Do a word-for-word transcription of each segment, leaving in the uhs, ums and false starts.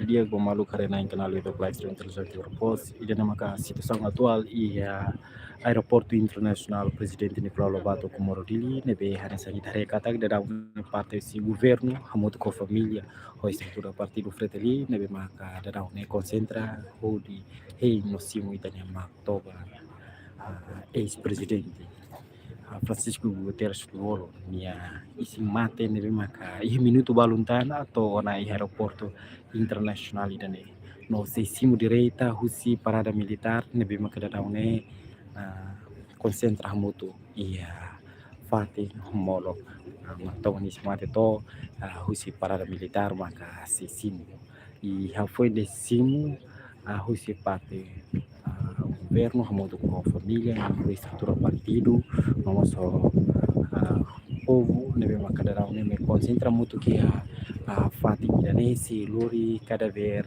Di'ak ba maluk haree-na'in iha kanál YouTube Live Stream Televizaun Timor Post. Ida-ne'e maka situasaun atuál iha Aeroportu Internasionál Prezidente Nicolau Lobato Comoro Dili, ne'ebé hanesan ita haree katak daudaun ne'e parte husi governu hamutuk ho família, ho estrutura partidu Fretilin, ne'ebé maka daudaun ne'e konsentra hodi hein no simu ita-nia Maktobar, ah, eis-prezidente, ah, Francisco Guterres Lú-Olo nia isin-mate ne'ebé maka iha minutu balun tan to'o ona iha Aeroportu Internasionál ida-ne'e. No sei simu direta husi parada militár ne'ebé maka daudaun ne'e, ah, konsentra hamutuk iha fatin molok, ah, Maktobar nia isin-mate to'o, ah, husi parada militár maka sei simu. I hafoin de simu, ah, husi parte, ah, governu hamutuk ho família, no estrutura partidu, no mós ho, ah, povu ne'ebé maka daudaun ne'e konsentra hamutuk iha, ah, fatin ida-ne'e sei lori kadáver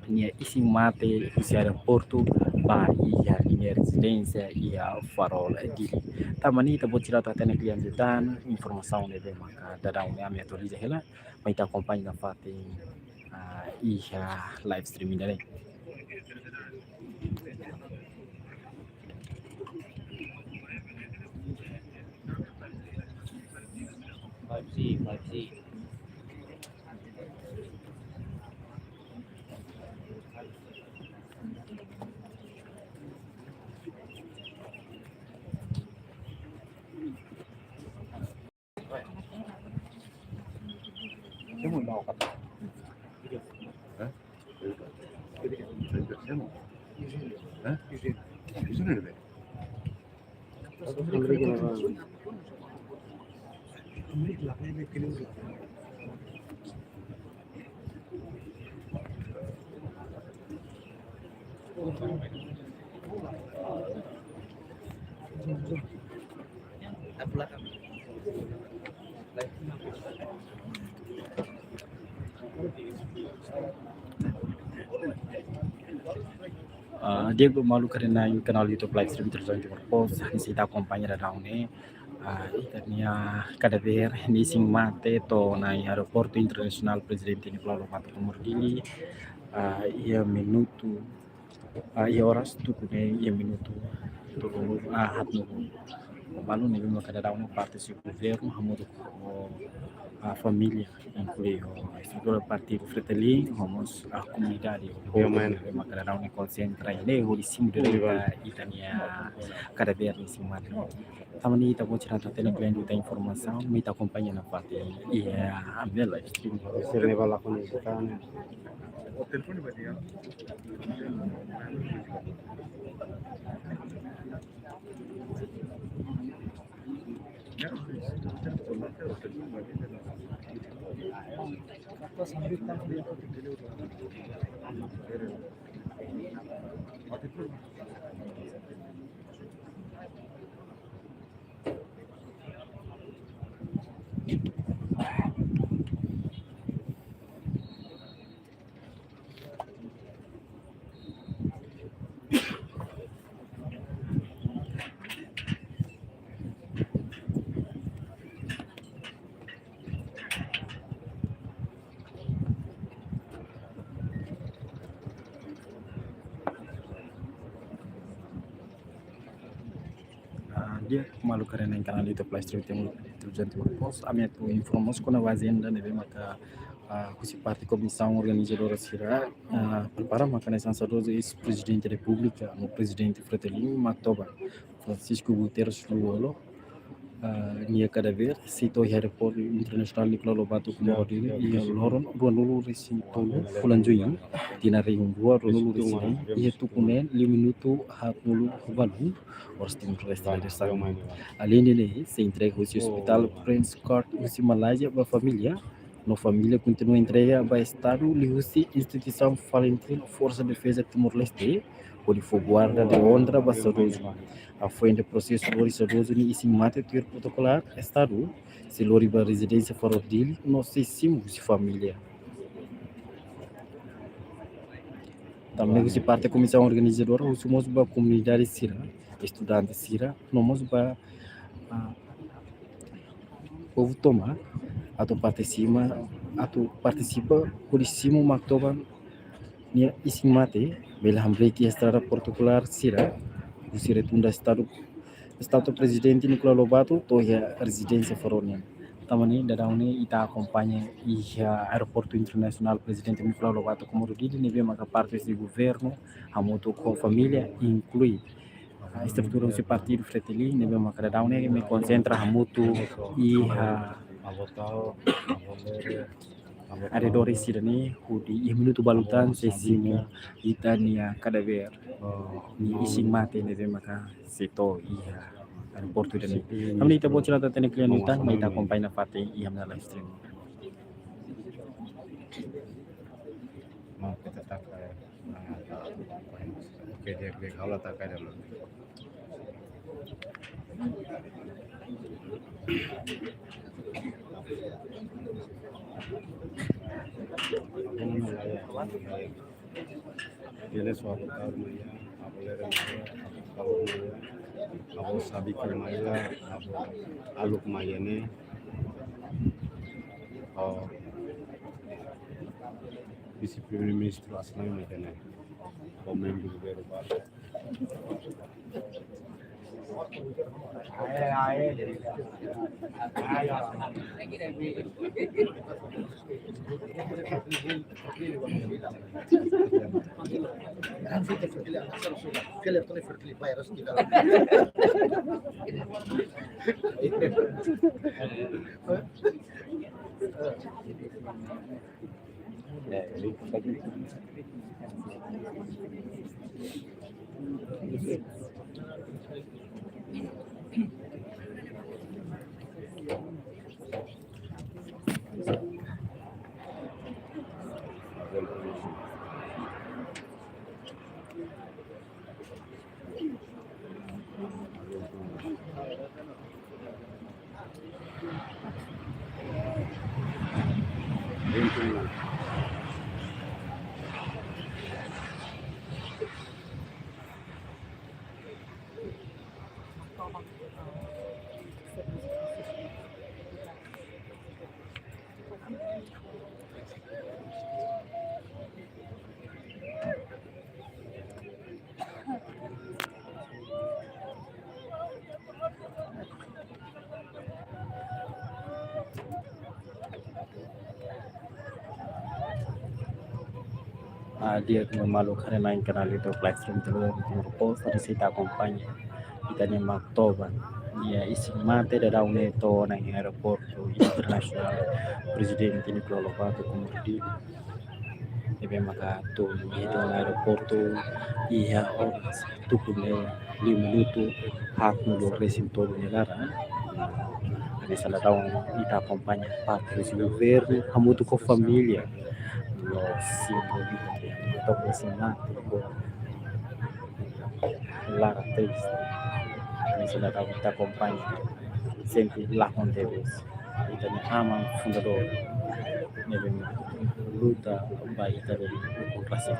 nia isin-mate husi aeroportu ba iha ninia rezidénsia iha Farol Dili. Tanba ne'e ita-boot sira atu hatene kle'an liután informasaun ne'ebé maka daudaun ne'e ami atualiza hela, mai ita akompaña nafatin, ah, iha live streaming ida-ne'e. Five G, five G. Ah, di'ak ba maluk haree-na'in iha kanál YouTube Live Stream Televizaun Timor Post, hanesan ita akompaña daudaun ne'e, ah, ita-nia kadáver nia isin-mate to'o ona iha Aeroportu Internasionál Prezidente Nicolau Lobato Comoro Dili, ah, iha minutu, ah, iha oras tuku ne'e, iha minutu tolu, ah, haat no balun ne'ebé maka daudaun ne'e parte husi governu hamutuk ho, ah, família, inklui ho estrutura partidu Fretilin, ho mós, ah, komunidade, ho povu ne'ebé maka daudaun ne'e konsentra iha ne'e hodi simu direta ita-nia kadáver nia isin-mate. Tanba ne'e ita-boot sira atu hatene kle'an liután informasaun, mai ita akompaña nafatin iha ami-nia live stream. Sira ne'ebé lakon iha sana. Ah, di'ak maluk haree-na'in iha kanál YouTube Live Stream Timor, Televizaun Timor Post, ami atu informa mós kona-ba ajenda ne'ebé maka, ah, husi parte komisaun organizadora sira, ah, prepara maka hanesan saudozu eis-Prezidente Repúblika, no Prezidente Fretilin, Maktobar, Francisco Guterres Lú-Olo, ah, nia kadáver sei to'o iha Aeroportu Internasionál Nicolau Lobato Comoro Dili iha loron ruanulu-resin-tolu fulan Juñu, tinan rihun rua ruanulu-resin-neen, iha tuku neen liu minutu haatnulu-resin-balun, oras Timor-Leste dadeer-saan. Aleinde ne'e, sei entrega husi Ospitál Prince Court husi Malázia ba família, no família kontinua entrega ba Estadu liuhusi instituisaun FALINTIL, Forsa Defeza Timor-Leste, hodi fó guarda de onra ba saudozu. Hafoin de prosesu lori saudozu nia isin-mate tuir protokolár, Estadu sei lori ba rezidénsia Farol Dili no sei simu husi família. Tanba ne'e husi parte komisaun organizadora husu mós ba komunidade sira, estudante sira, no mós ba, ah, povu tomak atu partisipa atu partisipa hodi simu Maktoban nia isin-mate, bele hamriik iha estrada partikulár sira, husi Rotunda Estátua, Estátua Prezidente Nicolau Lobato, to'o iha rezidénsia Faronia. Tanba ne'e, daudaun ne'e ita akompaña iha Aeroportu Internasionál Prezidente Nicolau Lobato Comoro Dili, ne'ebé maka parte husi governu, hamutuk ho família, inklui estrutura husi partidu Fretilin, ne'ebé maka daudaun ne'e mak konsentra hamutuk iha arredores sira-ne'e, hodi iha minutu balu tan sei simu ita-nia kadáver nia isin-mate ne'ebé maka sei to'o iha aeroportu ida-ne'e. Tanba ne'e ita-boot sira atu hatene kle'an liután, mai ita akompaña nafatin iha ami-nia live stream. Oke, di'ak, di'ak, ha'u la taka ida, no. Di'ak, suara taur maya, abu lere maya, abu taur maya, abu sabiki maya, abu aluk maya ne'e. Oh, Vise-Primeiru-Ministru Asnami maya ne'e. Ou membru governu balu. Ah, di'ak, maluk haree-na'in kanál YouTube live stream Timor Post, hanesan ita akompaña ita-nia Maktoban nia isin-mate daudaun ne'e to'o ona iha Aeroportu Internasionál Prezidente Nicolau Lobato Comoro Dili. Ne'ebé maka to'o iha aeroportu iha oras tuku neen lima minutu haatnulu resin tolu nia laran. Hanesan daudaun ita akompaña parte husi governu, hamutuk ho família. No simbóliku, to'o isin-mate, laran triste. Hanesan daudaun ita akompaña, sente lahon tebes. Ita-nia aman fundadór ne'ebé luta ba ita-nia ukun rasik.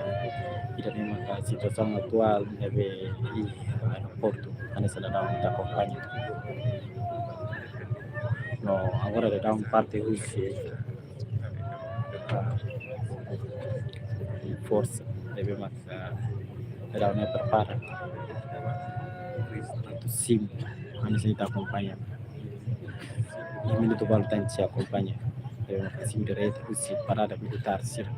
Ita-nia maka situasaun atuál ne'ebé iha aeroportu, hanesan daudaun ita akompaña. No agora daudaun parte husi forsa ne'ebé maka daudaun ne'e prepara atu simu, hanesan ita akompaña. Iha minutu balu tan sei akompaña. Ne'ebé maka simu diretu husi parada militár sira.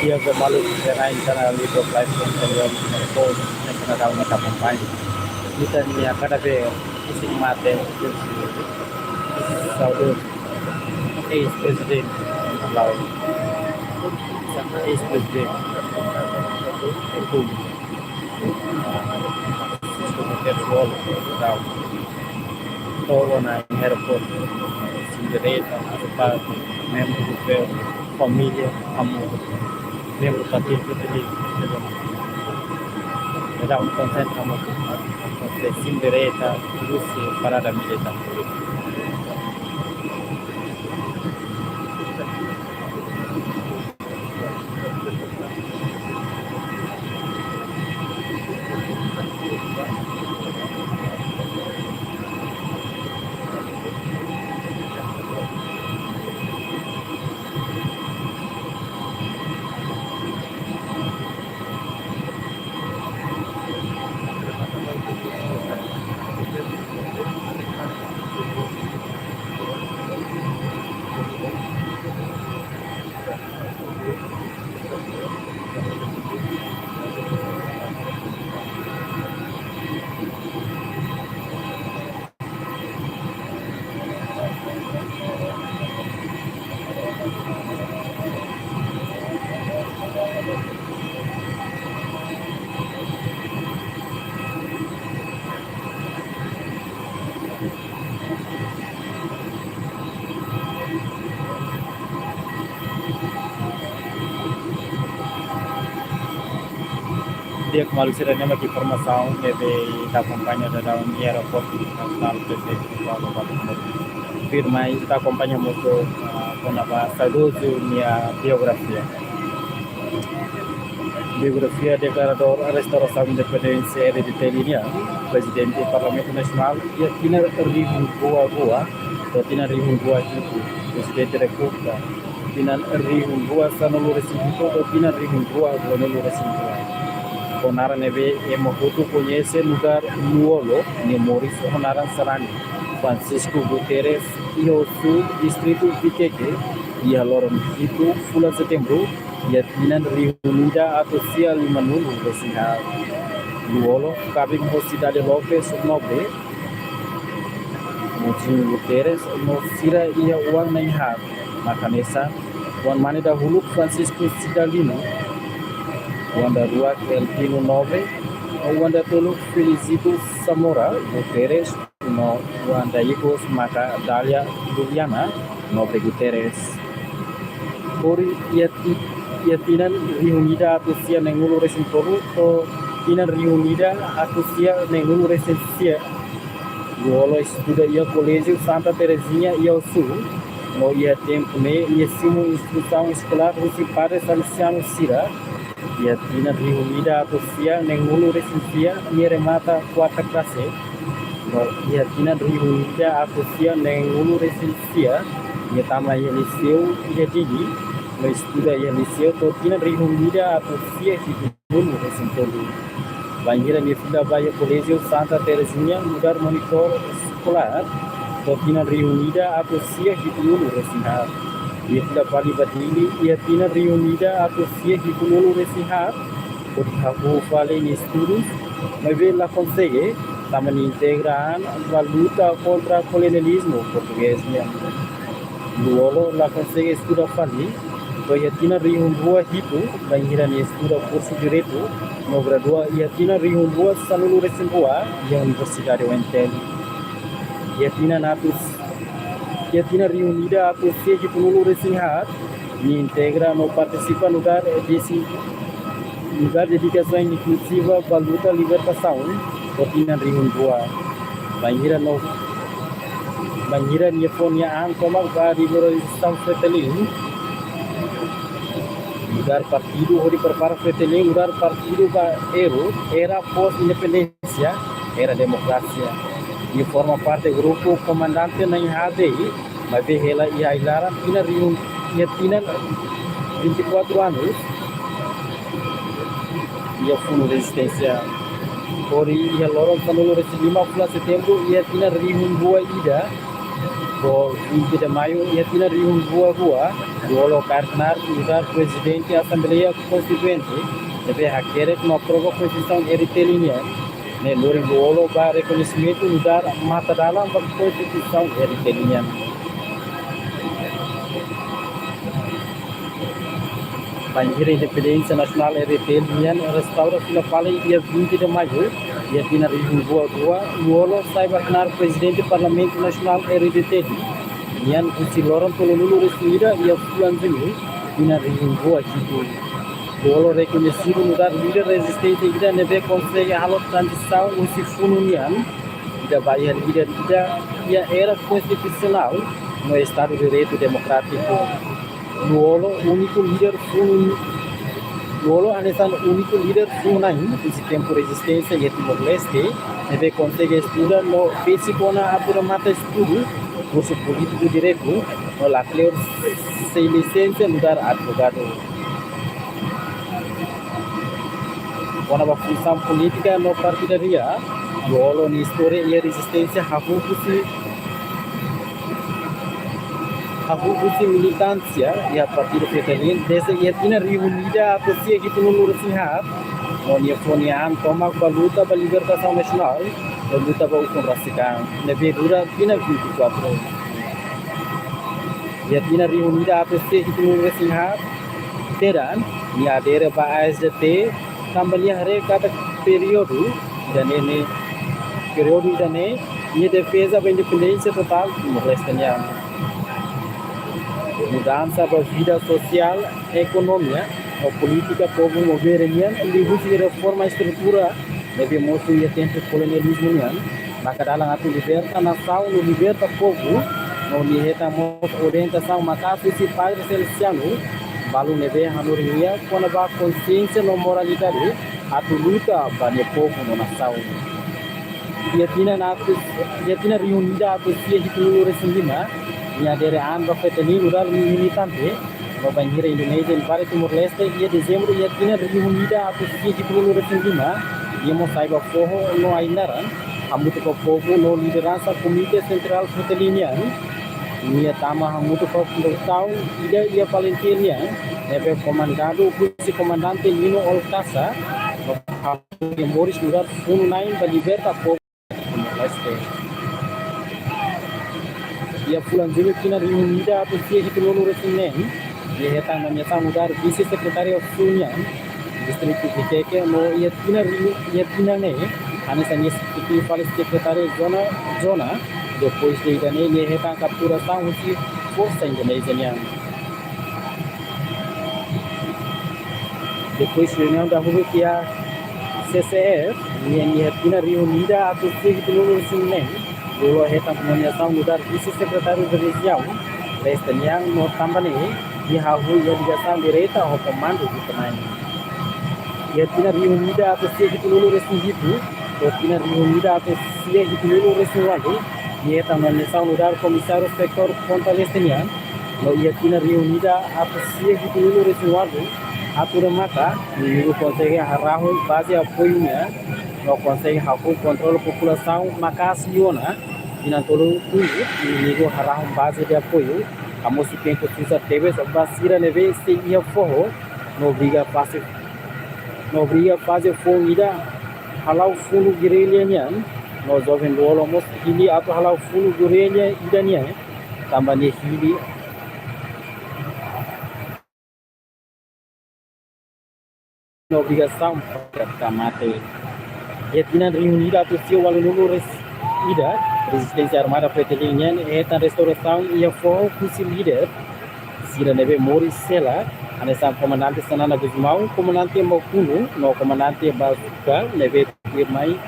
Di'ak ba maluk sira-ne'e iha Live Live Television, Live Television, Live Television, Live Television. Ita-nia kada vez isi mate, saudozu eis-prezidente, eis-prezidente Repúblika. Francisco Guterres Lú-Olo, tau. Tau ona iha aeroportu, sin direitu, azeitadu, membru do governu, família, amu, membru partidu, partidu, partidu. Tau, konsentra, amu, sin direitu, husi parada militár. Di'ak maluk sira, ne'e mak informasaun ne'ebé ita akompaña daudaun iha Aeroportu Internasionál Presidente Lú-Olo Baluku. Tuirmai ita akompaña mós, ah, kona-ba saudozu nia biografia. Biografia deklaradór restaurasaun independénsia R D T nian, Prezidente Parlamentu Nasionál, iha tinan rihun rua rua, to'o tinan rihun rua hitu, Prezidente Repúblika, tinan rihun rua sanulu-resin-hitu to'o tinan rihun rua ruanulu-resin-rua. Ho naran ne'ebé ema hotu koñese nu'udar Lú-Olo, nia moris ho naran sarani, Francisco Guterres, iha Osu, distritu Viqueque, iha loron hitu fulan Setembru, iha tinan rihun ida atus sia limanulu-resin-haat. Lú-Olo kaben ho Cidade Lopes Nobre, Mojinho Guterres, no sira iha oan na'in-haat, mak hanesan oan-mane dahuluk Francisco Cidadino, oan daruak Elpino Nobre, no oan datoluk Felicito Samora Guterres, no oan daikus maka Dália Juliana Nobre Guterres. Hori iha ti-, iha tinan rihun ida atus sia neenulu-resin-tolu to'o tinan rihun ida atus sia neenulu-resin-sia, Lú-Olo estuda iha Koléjiu Santa Terezinha iha Osu, no iha tempu ne'e nia simu instrusaun eskolár husi padre salesianu sira. Iha tinan rihun ida atus sia neenulu-resin-sia nia remata kuarta klase. No iha tinan rihun ida atus sia neenulu-resin-sia nia tama iha liseu iha Dili, no estuda iha liseu to'o tinan rihun ida atus sia hitunulu-resin-tolu. Bainhira nia fila ba iha Koléjiu Santa Terezinha nu'udar monitór eskolár to'o tinan rihun ida atus sia hitunulu-resin-haat. Nia fila fali ba Dili iha tinan rihun ida atus sia hitunulu-resin-haat, hodi hahú fali nia estudus, maibé la konsege, tanba nia integra an ba luta kontra kolonializmu portugés nian. Lú-Olo la konsege estuda fali, to'o iha tinan rihun rua hitu, bainhira nia estuda kursu Direitu, no gradua iha tinan rihun rua sanulu-resin-rua iha Universidade U N T L. Iha tinan atus, iha tinan rihun ida atus sia hitunulu-resin-haat, nia integra no partisipa nu'udar desi-, nu'udar dedikasaun inkluziva ba luta libertasaun, to'o tinan rihun rua. Bainhira no, bainhira nia fó nia an tomak ba liberalizasaun Fretilin, nu'udar partidu hodi prepara Fretilin nu'udar partidu ba eru, era pós-independénsia, era demokrasia. Nia forma parte grupu komandante na'in-haat, maibé hela iha ai-laran tinan rihun, iha tinan vinte e quatro anos iha funu rezisténsia. Hodi iha loron sanulu-resin-lima fulan Setembru iha tinan rihun rua ida, Ho vinte de Maio iha tinan rihun rua rua, Lú-Olo kaer knaar nu'udar Prezidente Asembleia Konstituinte, ne'ebé hakerek no aprova Konstituisaun R D T-L nian, ne'e lori Lú-Olo ba rekoñesimentu nu'udar matadalan ba Konstituisaun R D T-L nian. Bainhira independénsia nasionál R D T-L nian restaura fila fali iha vinte de Maio iha tinan rihun rua rua, Lú-Olo sai ba knaar Prezidente Parlamentu Nasionál R D T-L nian husi loron tolunulu-resin-ida iha fulan Juñu tinan rihun rua hitu. Lú-Olo rekoñesidu nu'udar líder rezisténsia ida ne'ebé konsege halo tranzisaun husi funu nian ida ba iha líder ida iha era konstitusionál no Estadu de Direitu Demokrátiku. Lú-Olo úniku líder funu, Lú-Olo hanesan úniku líder funu-na'in husi tempu rezisténsia iha Timor-Leste, ne'ebé konsege estuda no besik ona atu remata estudu kursu polítiku direitu no lakleur sei lisensia nu'udar advogadu. Kona-ba funsaun polítika no partidária, Lú-Olo nia istória iha rezisténsia hahú husi, hahú husi militánsia iha Partidu Fretilin dezde iha tinan rihun ida atus sia hitunulu-resin-haat, no nia fó nia an tomak ba luta ba libertasaun nasionál no luta ba ukun rasik an, ne'ebé dura tinan vinte e quatro. Iha tinan rihun ida atus sia hitunulu-resin-haat, Tedan, nia adere ba A S D T, tanba nia haree katak períodu ida-ne'e, períodu ida-ne'e, nia defeza ba independénsia totál Timor-Leste nian. Mudansa ba vida sosiál, ekonomia no polítika povu mobere nian, liuhusi reforma estrutura ne'ebé mosu iha tempu kolonializmu nian, makadalan atu liberta nasaun no liberta povu, no nia hetan mós orientasaun maka'as husi Padre Salesianu, balu ne'ebé hanorin nia kona-ba konsiénsia no moralidade atu luta ba nia povu no nasaun. Iha tinan atus, iha tinan rihun ida atus sia hitunulu-resin-lima, nia adere an ba Fretilin nu'udar militante, no bainhira Indonézia invade Timor-Leste iha Dezembru iha tinan rihun ida atus sia hitunulu-resin-lima, nia mós sai ba foho no ai-naran, hamutuk ho povu no lideransa Komité Sentrál Fretilin nian. Nia tama hamutuk ho pelotun ida iha Palentiel nian, ne'ebé komandadu husi Komandante Lino Olcasa, no hamutuk ho moris nu'udar funu-na'in ba liberta povu Timor-Leste. Iha fulan Jullu tinan rihun ida atus sia hitunulu-resin-neen, nia hetan nomeasaun nu'udar Vise-Sekretáriu Sul nian, Distritu Viqueque, no iha tinan rihun, iha tinan ne'e, hanesan nia substitui fali Sekretáriu Zona, Zona, depois de ida-ne'e nia hetan kapturasaun husi forsa Indonézia nian. Depois reuniaun dahuluk iha C C F, nia, nia iha tinan rihun ida atus sia hitunulu-resin-neen, Lú-Olo hetan nomeasaun nu'udar Vise-Sekretáriu Rejiaun Leste nian no tanba ne'e, nia hahú iha ligasaun direta ho komandu ida-ne'e. Iha tinan rihun ida atus sia hitunulu-resin-hitu, to'o tinan rihun ida atus sia hitunulu-resin-ualu, nia hetan nomeasaun nu'udar Komisáriu Setór Ponta Leste nian, no iha tinan rihun ida atus sia hitunulu-resin-ualu, atu remata, inimigu konsege harahun baze apoiu nian, no konsege hahú kontrola populasaun maka'as liu ona, tinan tolu uluk, inimigu harahun baze de apoiu, hamosu tempu susar tebes ba sira ne'ebé sei iha foho, no obriga faze, no obriga faze foun ida hala'o funu gerrilla nian, no joven Lú-Olo mós hili atu hala'o funu gerrilla ida nian, tanba nia hili no obrigasaun para mate. Iha tinan rihun ida atus sia ualunulu-resin-ida, Rezisténsia Armada Fretilin nian hetan restaurasaun iha foho husi líder sira ne'ebé moris hela, hanesan Komandante Xanana Gusmão, Komandante Maukulu, no Komandante Bazuka, ne'ebé tuirmai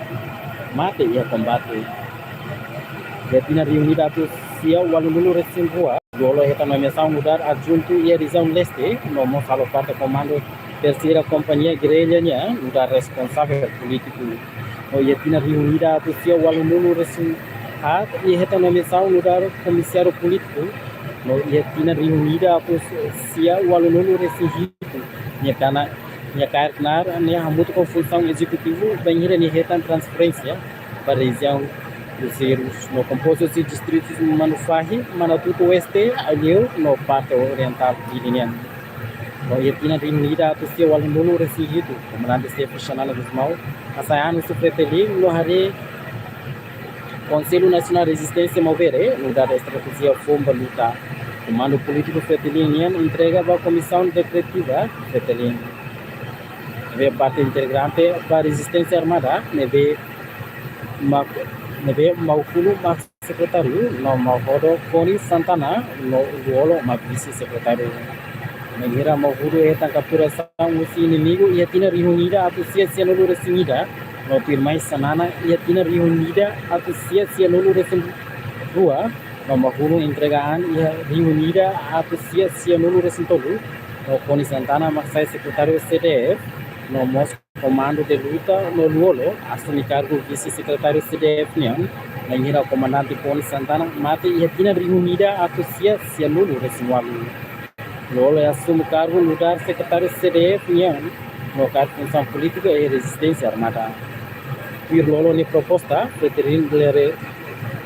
mate iha kombate. Iha tinan rihun ida atus sia ualunulu-resin-rua, Lú-Olo hetan nomeasaun nu'udar Adjuntu iha Rejiaun Leste, no mós halo parte komandu Terseira Kompañia Gerrilla nian, nu'udar responsavel polítiku. No iha tinan rihun ida atus sia ualunulu-resin-haat, nia hetan nomeasaun nu'udar Komisáriu Polítiku. No iha tinan rihun ida atus sia ualunulu-resin-hitu, nia kaer knaar, nia kaer knaar, nia hamutuk ho funsaun ezekutivu, bainhira nia hetan transferénsia ba rejiaun Cruzeiros, no kompostu husi distritus Manufahi, Manatuto Oeste, Aileu, no parte orientál Dili nian. No iha tinan rihun ida atus sia ualunulu resin hitu, Komandante Xefe Xanana Gusmão hasa'e an husi Fretilin no harii Konsellu Nasionál Rezisténsia Maubere, nu'udar estratéjia foun ba luta. Komandu polítiku Fretilin nian entrega ba Komisaun Dekretiva Fretilin, ne'ebé parte integrante ba rezisténsia armada, ne'ebé mak-, ne'ebé Maukulu mak sekretáriu, no Mauhodo Koni Santana, no Lú-Olo mak vise-sekretáriu. Bainhira Mauhodo hetan kapturasaun husi inimigu iha tinan rihun ida atus sia sianulu resin ida, no tuirmai Santana iha tinan rihun ida atus sia sianulu resin rua, no Mauhodo entrega an iha rihun ida atus sia sianulu resin tolu, no Koni Santana mak sai sekretáriu C D F, no mós komandu de luta, no Lú-Olo asume kargu vise-sekretáriu C D F nian, bainhira Komandante Koni Santana mate iha tinan rihun ida atus sia sianulu resin ualu. Lú-Olo asume kargu nu'udar sekretáriu C D F nian, no kaer funsaun polítika iha rezisténsia armada. Tuir Lú-Olo nia proposta, Fretilin lere-,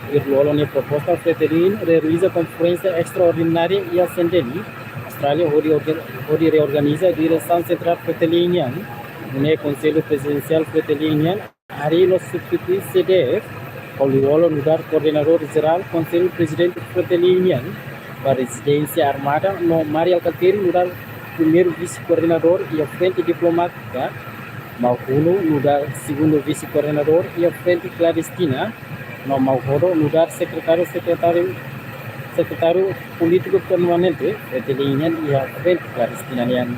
tuir Lú-Olo nia proposta, Fretilin realiza konferénsia estraordinária iha Saint-Denis, Austrália, hodi orga-, hodi reorganiza diresaun sentrál Fretilin nian, nune'e Konsellu Prezidensiál Fretilin nian harii no substitui C D F, ho Lú-Olo nu'udar koordenadór jerál, Konsellu Prezidente Fretilin nian ba rezisténsia armada, no Mari Alkatiri nu'udar primeiru vise-koordenadór iha Frente Diplomátika, Mauhodo nu'udar segundu vise-koordenadór iha Frente Klandestina, no Mauhodo nu'udar sekretáriu, sekretáriu, sekretáriu polítiku permanente Fretilin nian iha Frente Klandestina nian.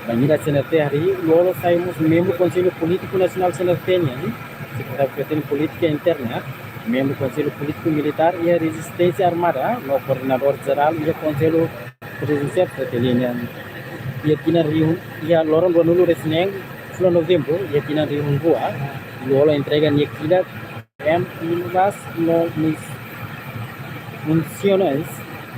Bainhira C N R T harii, Lú-Olo sai mós membru Konsellu Polítiku Nasionál C N R T nian, sekretáriu Fretilin Polítika Interna, membru Konsellu Polítiku Militár iha Rezisténsia Armada, no koordenadór jerál iha Konsellu Prezidensiál Fretilin nian. Iha tinan rihun, iha loron ruanulu resin neen, fulan Novembru, iha tinan rihun rua, Lú-Olo entrega nia kilat M I N V A S no mis-, funsiones,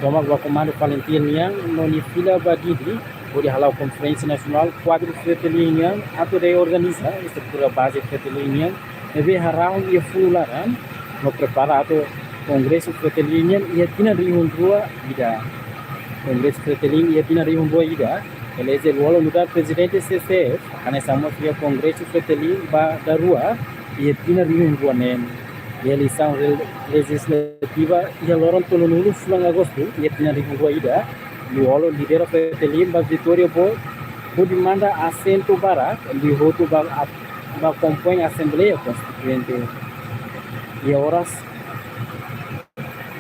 tomak ba komandu Falintil nian, no nia fila ba Dili, hodi hala'o konferénsia nasionál kuadru Fretilin nian, atu reorganiza estrutura baze Fretilin nian, ne'ebé harahun iha funu laran, no prepara atu kongresu Fretilin nian iha tinan rihun rua ida. Kongresu Fretilin iha tinan rihun rua ida, eleje Lú-Olo nu'udar prezidente C C F, hanesan mós iha kongresu Fretilin ba daruak iha tinan rihun rua neen. Iha eleisaun re-, lejislativa iha loron tolunulu fulan Agostu iha tinan rihun rua ida, Lú-Olo lidera Fretilin ba vitória boot, hodi manda asentu barak liu hotu ba, ba kompoin Asembleia Konstituinte. Iha oras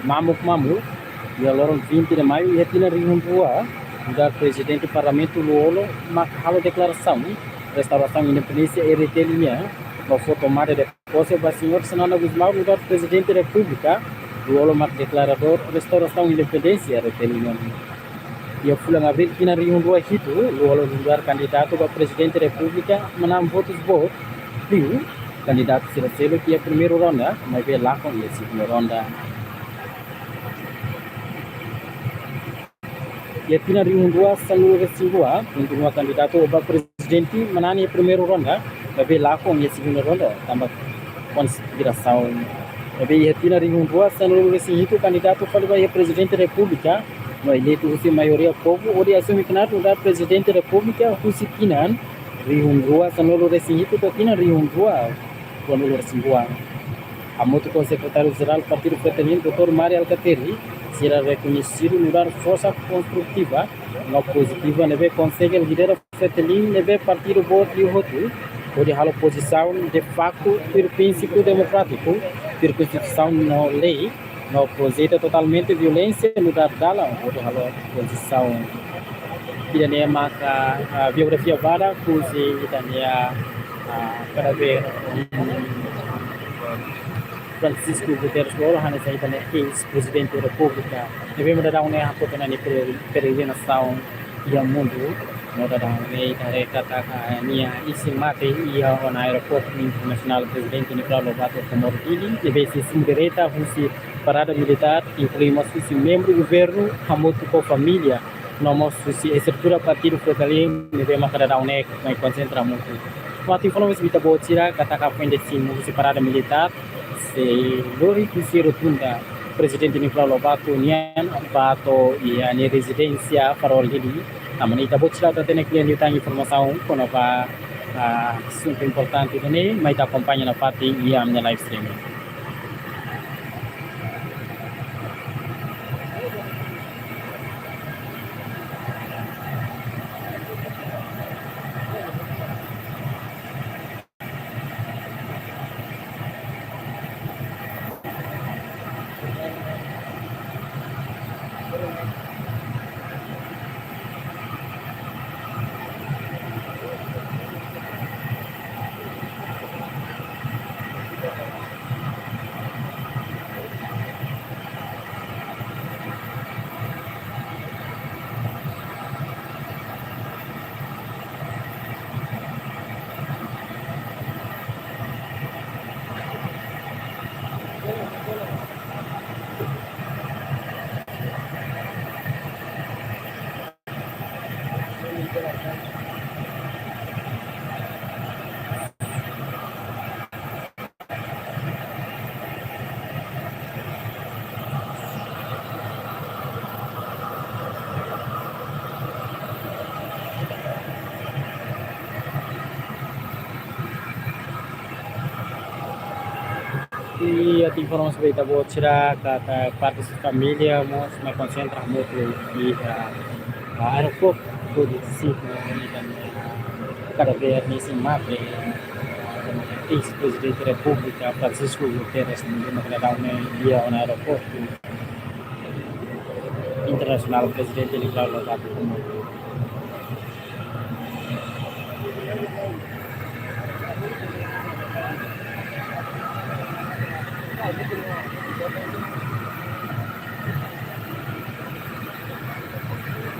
mamuk-mamuk, iha loron vinte de Maio iha tinan rihun rua, nu'udar prezidente Parlamentu Lú-Olo mak halo deklarasaun restaurasaun independénsia R D T nian, no fó tomada de pose ba señór Xanana Gusmão nu'udar Prezidente Repúblika, Lú-Olo mak deklara restaurasaun independénsia R D T nian. Iha fulan Abríl tinan rihun rua hitu, Lú-Olo nu'udar kandidatu ba Prezidente Repúblika manán votus boot liu kandidatu sira seluk iha primeiru ronda, maibé lakon iha segundu ronda. Iha tinan rihun rua sanulu resin rua, kontinua kandidatu ba prezidente manán iha primeiru ronda, maibé lakon iha segundu ronda, tanba konspirasaun. Maibé iha tinan rihun rua sanulu resin hitu kandidatu fali ba iha Prezidente Repúblika, no eleitu husi maioria povu, hodi asume knaar nu'udar Prezidente Repúblika husi tinan rihun rua sanulu resin hitu to'o tinan rihun rua ruanulu resin rua. Hamutuk ho Sekretáriu Jerál Partidu Fretilin, doutór Mari Alkatiri, sira rekoñesidu nu'udar forsa konstrutiva no pozitiva ne'ebé konsege lidera Fretilin ne'ebé partidu boot liu hotu, hodi halo pozisaun de faktu tuir prinsípiu demokrátiku, tuir konstituisaun no lei, no projeta totalmente violénsia nu'udar dalan hodi halo pozisaun. Ida-ne'e maka, ah, biografia badak husi ita-nia, ah, kada be, mm, Francisco Guterres Lú-Olo, hanesan ita-nia eis-Prezidente Repúblika. Ne'ebé mak daudaun ne'e hakfodak nia pere-, peregrinasaun iha mundu. No daudaun ne'e ita haree katak, ah, nia isin mate iha ona Aeroportu Internasionál Prezidente Nicolau Lobato Comoro Dili, ne'ebé sei simu direta husi parada militár, inklui mós husi membru governu hamutuk ho família no mós husi estrutura partidu Fretilin ne'ebé maka daudaun ne'e mai konsentra hamutuk. Fatin foin ne'e mós ita-boot sira katak foin deside husi parada militár, sei lori husi rotunda Prezidente Nicolau Lobato nian ba to'o iha nia rezidénsia Farol, Dili. Tanba ne'e ita-boot sira atu hatene kle'an liután informasaun kona-ba, ah, asuntu importante ida-ne'e, mai ita akompaña nafatin iha ami-nia live streaming. I atu informa ba ita-boot sira katak parte husi família mós mai konsentra hamutuk iha, ah, aeroportu de Dili, no mós kada vez ne'e sei mate eis-Prezidente Repúblika Francisco Guterres, ne'ebé maka daudaun ne'e iha ona aeroportu internasionál Prezidente Nicolau Lobato.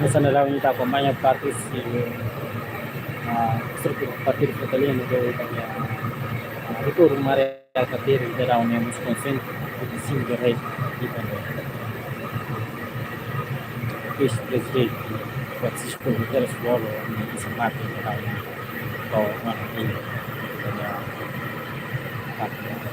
Hanesan daudaun ita akompaña parte husi, ah, estrutura partidu Fretilin ne'ebé, ah, doutór Mari Alkatiri daudaun ne'e mós konsentra husi Sinto Rei, ita-nia eis-Prezidente Francisco Guterres Lolo, ne'ebé sei mate daudaun ne'e to'o maibé, ita-nia parte.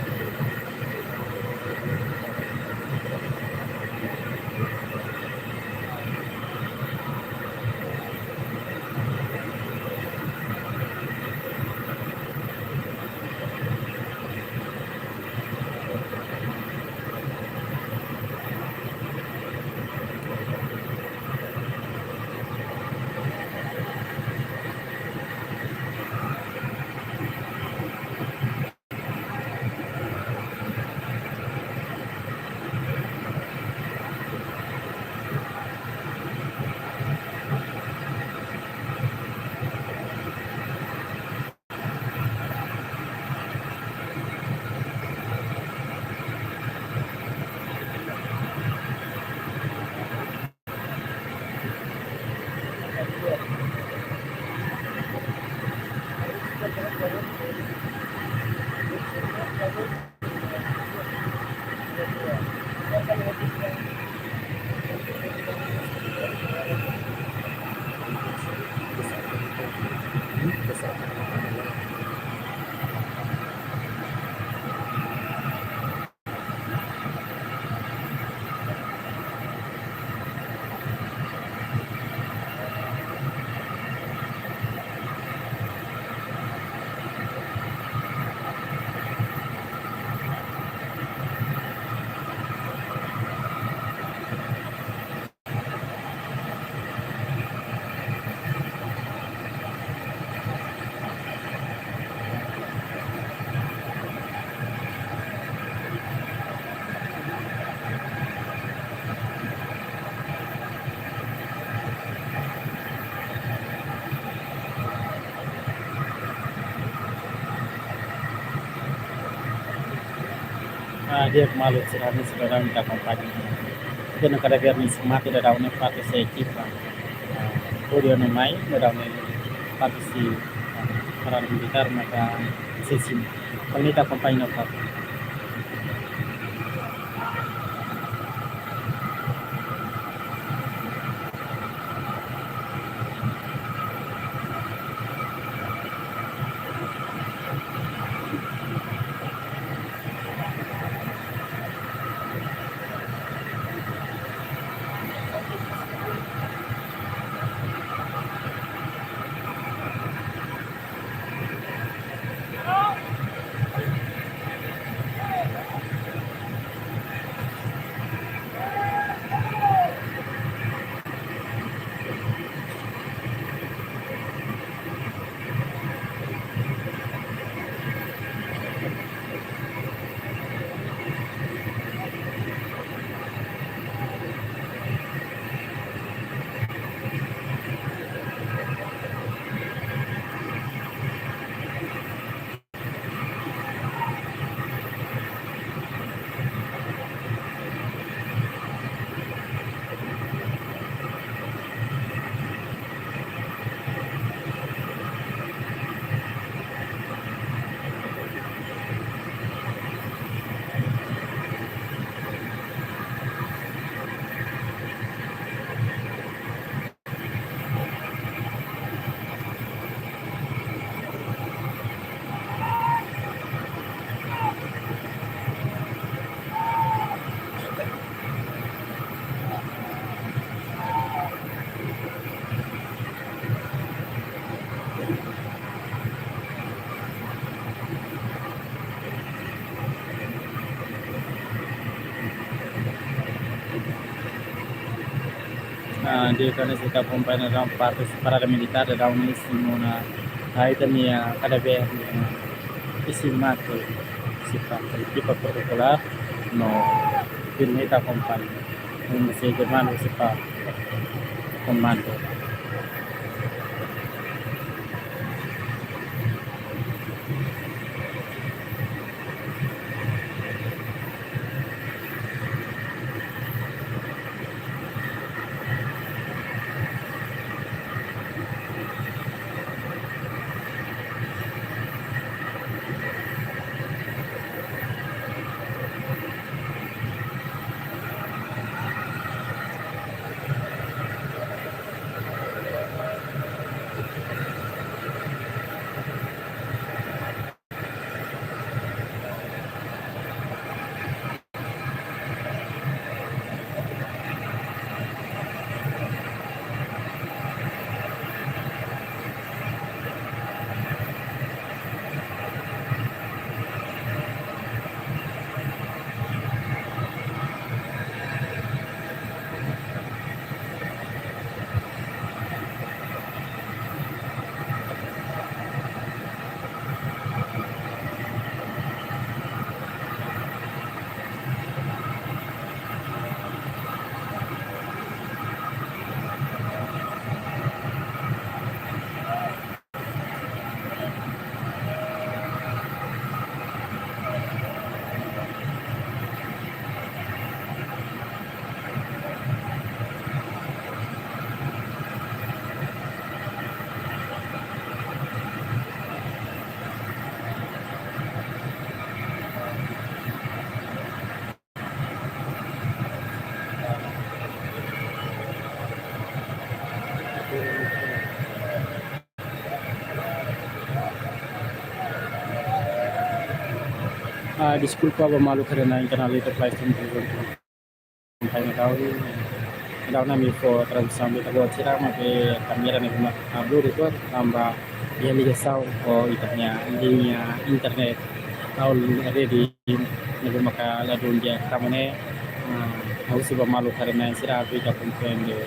Ah, di'ak maluk sira, ne'e sira daudaun ita akompaña. Ita-nia kada vez ne'e sei mate daudaun ne'e parte husi ekipa, ah, hodi ona mai daudaun ne'e parte husi, ah, parada militár maka sei simu. Entaun ita akompaña nafatin. Ante kane se ka akompaña daudaun parte parada militár daudaun ne'e simu ona, ah, ita-nia kada vez ne'e isin mate, se parte ekipa protokolár no firme ita akompaña. Ne'e sei komandu, se parte komandu. Ah, deskulpa ba maluk karena internet ita flash pun. Akompaña daudaun, daudaun ami fó transmisaun ba ita-boot sira, maibé kámera ne'e mak blur uitoan, tanba iha ligasaun ho ita-nia liña internet, ho rede ne'ebé maka ladún di'ak, tanba ne'e, ah, ha'u husu ba maluk karena sira atu ita komprende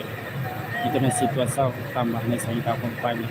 ita-nia situasaun, tanba hanesan ita akompaña.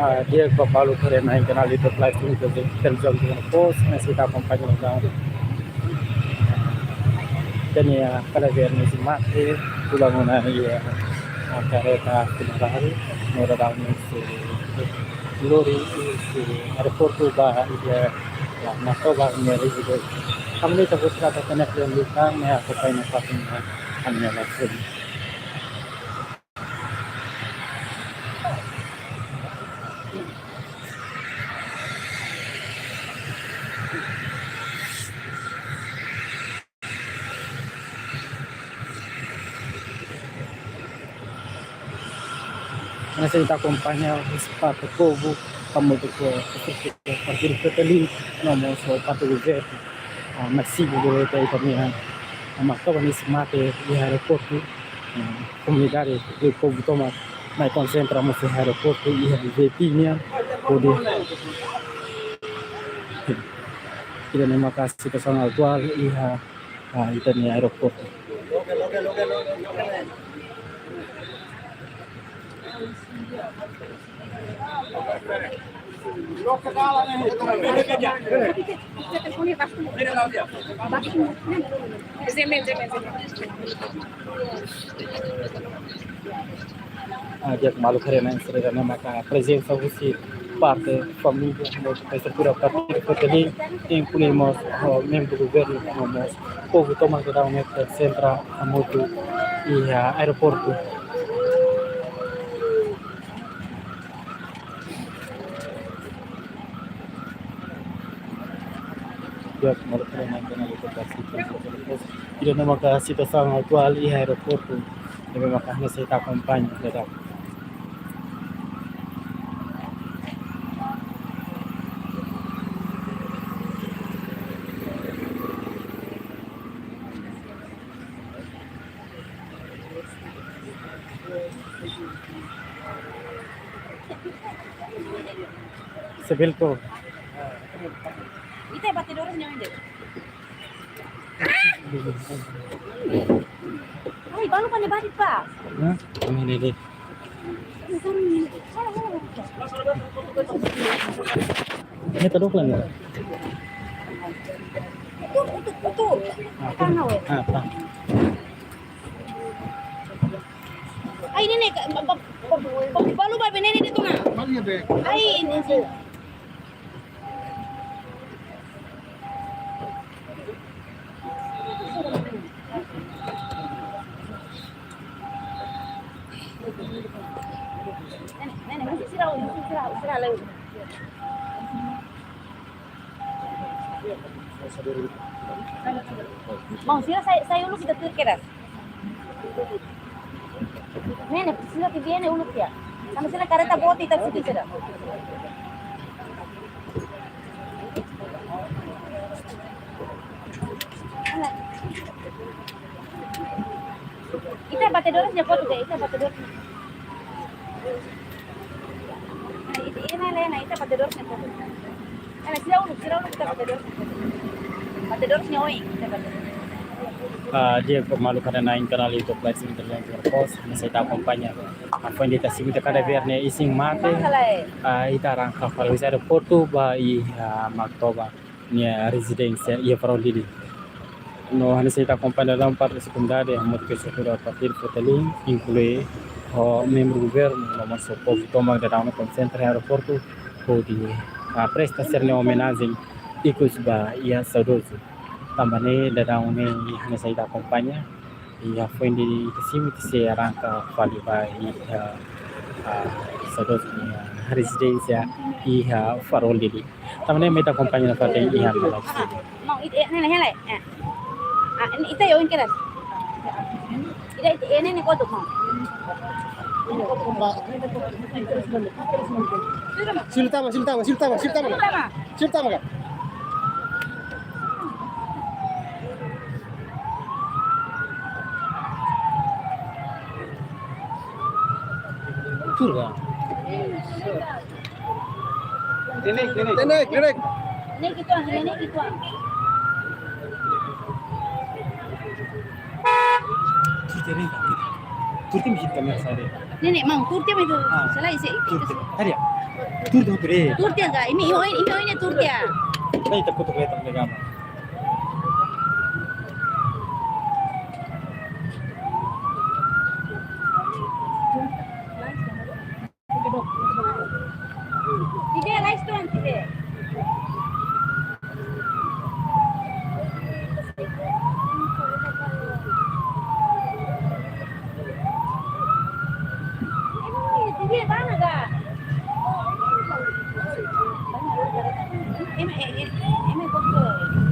Ah, di'ak, ba balu haree mai kanál YouTube Live Televizaun Timor Post, ne'e sei ita akompaña daudaun. Ita-nia, ah, kala verne si mate, tulang ona iha, ah, kareta funerária, no daudaun ne'e sei lori husi aeroportu ba iha, ah, Matoba nian iha. Kami ita buat kata tenek dan lutang, ne'e akompaña fatin, ah, ami-nia live stream. Ne'e sei ita akompaña husi parte povu, hamutuk ho partidu Fretilin, no mós ho partidu governu, ah, mai simu durante ita-nia, ah, Maktoba nia isin-mate iha aeroportu, ah, komunidade no povu tomak mai konsentra mós iha aeroportu, iha V I P nian, hodi ida-ne'e maka situasaun atuál iha, ah, ita-nia aeroportu. Ah, di'ak, maluk haree-na'in sira, ida-ne'e maka prezensa husi parte família no estrutura partidu Fretilin, inklui mós, oh, membru governu, no mós povu tomak daudaun ne'e konsentra hamutuk iha aeroportu. Di'ak, maluk haree-na'in, ita-nia lokasi. Ida-ne'e maka situasaun atuál iha aeroportu, ne'ebé maka hanesan ita akompaña daudaun. Sebilko. Ita batedores nia oin de'it. Ai, balu pane badi pa. Hah? Ini, ini, ini. Ini tadok lagi. Tutu, tutu, tutu. Ah, tang. Ah, tang. Ai, ne'e, ne'e, ba, ba, ba, ba, balu ba, ne'e, ne'e, de'it ona. Balu ya, be. Ai, ne'e, ne'e. Ne'e, ne'e, ne'e, sira, sira, sira, leu. Maun, sira sai, sai uluk ita tuir kedas. Ne'e, ne'e, sira tibi ne'e uluk ya. Sama sira kareta boot ita situ sira. Ita batedores nia kotuk de'it, ita batedores. Nah, ita, ita, nah, nah, ita batedores nia kotuk. Nah, sira uluk, sira uluk ita batedores nia kotuk. Batedores nia oin, ita batedores. Ah, di'ak, maluk haree-na'in, kanál YouTube Live Stream Internet Workforce, hanesan ita akompaña. Hafoin ita simu, ita kada ver ne'e isin-mate. Ah, ita arranka fali husi aeroportu ba iha, ah, Maktoba nia rezidénsia iha Farol Dili. No hanesan ita akompaña daudaun parte komunidade, hamutuk ho estrutura partidu Fretilin, inklui ho membru governu, no mós povu tomak daudaun ne'e konsentra iha aeroportu, hodi, ah, presta sira-nia omenajen ikus ba iha saudozu. Tanba ne'e daudaun ne'e hanesan ita akompaña, i hafoin ita simu ita sei arranka fali ba iha, ah, saudozu nia rezidénsia iha Farol Dili. Tanba ne'e mak ita akompaña nafatin iha Malaysia. Maun, ita, eh, ne'e, ne'e, ne'e, eh. Ah, ne'e, ita iha oin kedas. Ita, ita, eh, ne'e, ne'e kotuk, maun. Sira tama, sira tama, sira tama, sira tama. Sira tama. Sira tama ka? Tuur ka? Ne'e, ne'e, ne'e. Ne'e, ne'e, ne'e. Ne'e kituan, ne'e, ne'e kituan. Tuur tiha, ne'e, ne'e. Tuur tiha, ne'e, kamera sade. Ne'e, ne'e, maun, tuur tiha, maun, itu. Ah. Salah isi. Tuur tiha. Tadi ya? Tuur tiha, tuur tiha. Tuur tiha ka? Imi, imi, imi, imi, tuur tiha. Ne'e, takut, takut, takut, takut. Tiga, lais tuan, tiga. Tiga, mana ga? Ema, eh, eh, ema, eh,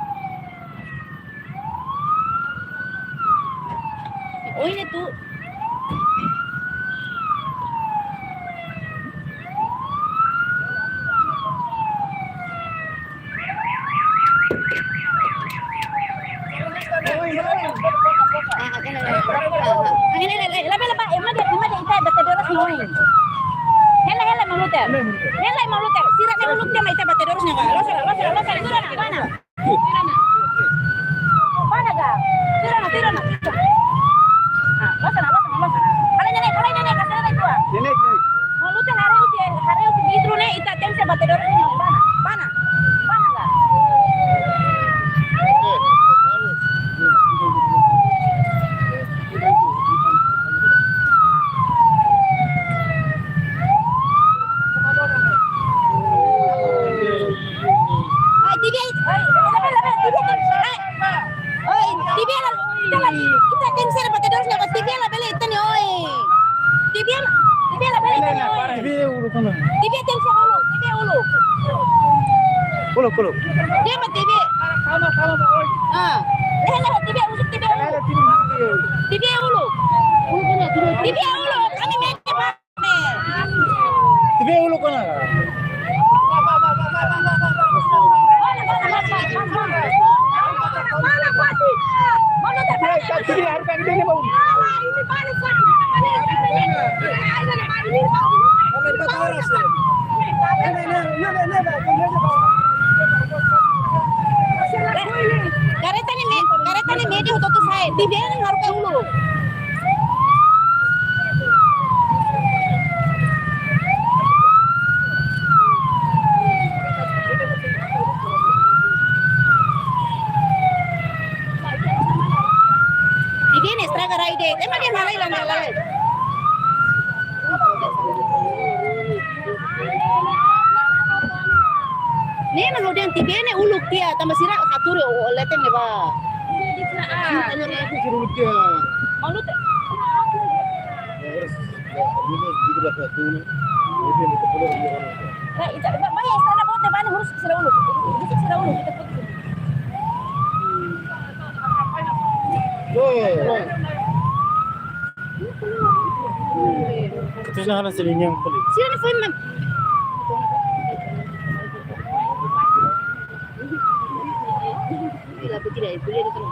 Oin ne'e tu. Ah, hela, hela. Ah, hela, hela, hela. Labele, labele, ba, ema dehan, ema dehan ita batedores nia oin. Hela, hela, Maun Luther. Hela, Maun Luther. Sira-ne'e uluk tiha mak ita batedores nia oin. Loos, loos, loos, loos, loos, loos. Bá ona, bá ona. Sira-ne'e, sira-ne'e. Ah, loos ona, loos ona, loos ona. Halo ne'e, halo ne'e, kasih ne'e tua. Ne'e, ne'e. Maun Luther haree husi, haree husi vidru ne'e, ita tenke ser batedores nia oin. Bá ona, bá ona. Bá ona, bá. Ai, tibi, ai, labele, labele, tibi, ai. Oi, tibi la, ita la, ita tenke ser batedores nia oin, tibi labele ita-nia oin. Tibi la, tibi labele ita-nia oin. Tibi uluk ona. Tibi tenke ser uluk, tibi uluk. Uluk, uluk. Tibi, tibi. Ah. Tibi uluk, tibi uluk. Tibi uluk. Tibi uluk. Kami mete, Pak. Tibi uluk ona. Kareta ne'e me-, kareta ne'e média hotu-hotu sa'e. Tibi ne'e haruka uluk. Tibi ne'e estraga rai de'it. Ema dehan lalais, lalais, lalais. Ne'e mak ha'u dehan tibi ne'e uluk tiha, tanba sira hatuur o, o leten ne'ebá. Uluk tiha. Ba, ita, ba, ba, ya, estrada boot ne'ebá ne'e husik sira uluk. Husik sira uluk, ita foto. Terus yang ada selinyang kali. Sira ne'e foin mak. Bila aku tidak, itu dia datang.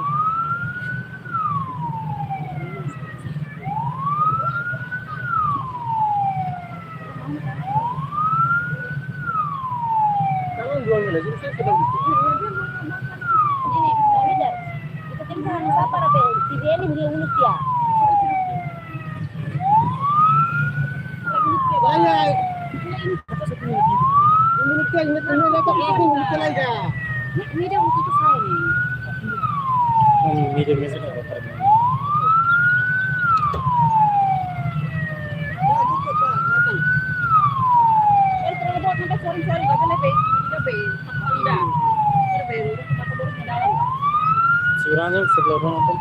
Kalau dua miliar, jadi saya sedang. Ini, ini dah. Kita tim sana siapa, Rabe? Si Denny, dia uluk ya. Banyak. Ini uluk ya, ini uluk ya, ini uluk ya. Ini, ini dia uluk itu saya nih. Ini dia biasa. Segurança, sebelah rumah pun.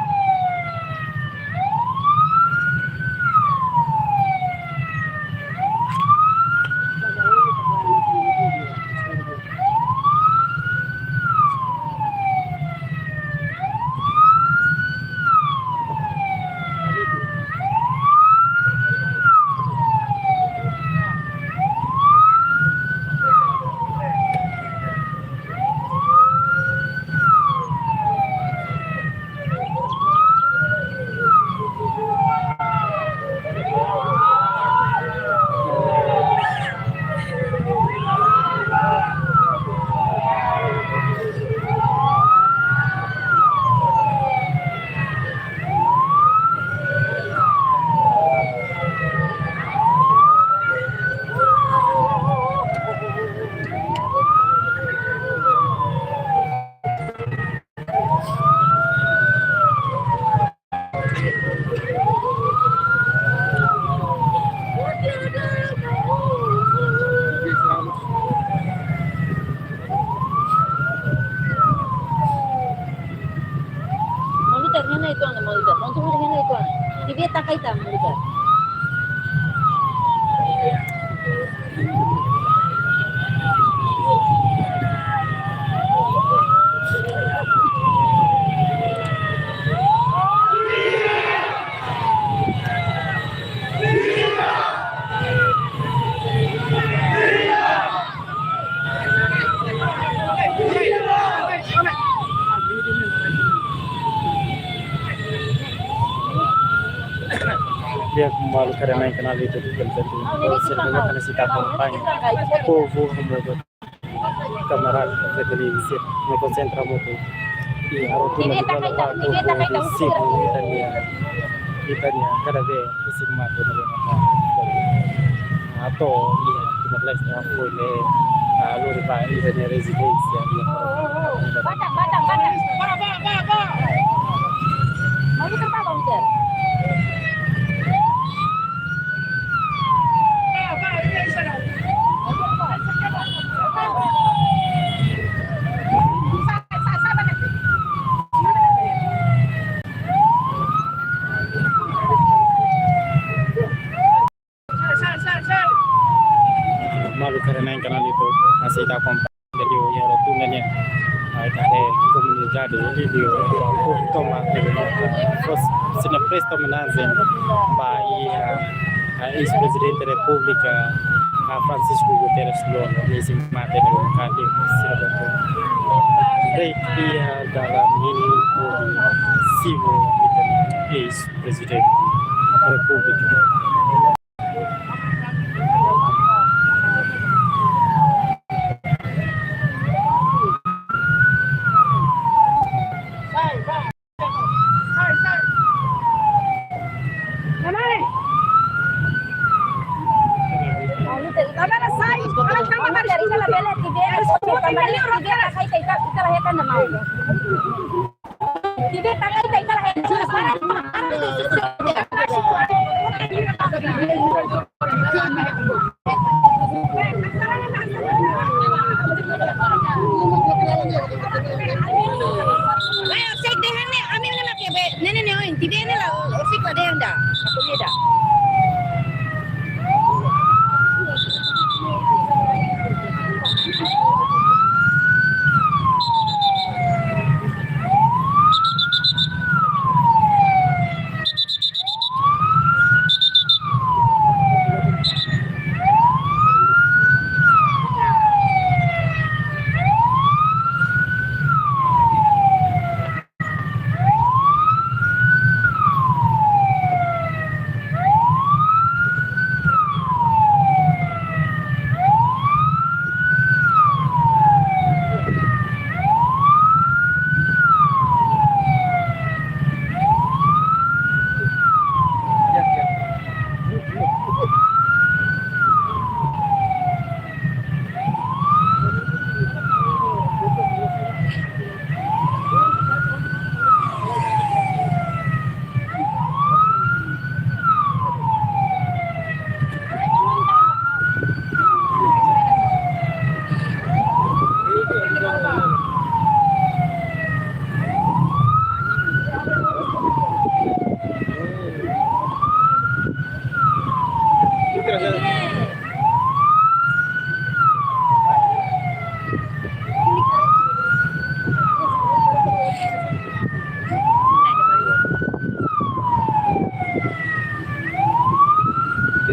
Itu ana mau itu, mau tuh udah ini itu ana. Di dia takai tak mau itu. Di'ak, maluk haree-na'in kanál YouTube, belum tentu. Sira-ne'ebé maka sei akompaña povu, hamutuk kamarada Fretilin sira-ne'e konsentra hamutuk iha rotunda Miguel Lobato, hodi simu ita-nia, ita-nia kada vez isi mate na lima. Atu iha Timor-Leste, apoiu ne'e, ah, lori ba ita-nia rezidénsia iha. Batak, batak, batak. Mau kita apa, Bang Jer? Maluk haree-na'in kanál YouTube, masih tak kompak. Jadi, iha rotunda ne'e, ah, ita haree komunidade, jadi, povu tomak ne'e, fó sira-nia presta omenajen ba iha, ah, eis-prezidente Repúblika, ah, Francisco Guterres Lú, ne'e isi mate ne'ebé maka sira bantu. Baik, iha dalan ne'e, povu simu ita-nia eis-prezidente Repúblika. Ai, husik dehan ne'e, ami ne'e mak be, ne'e ne'e ne'e, oin, tibe ne'e la, husik la dehan ida. Aku lihat ida.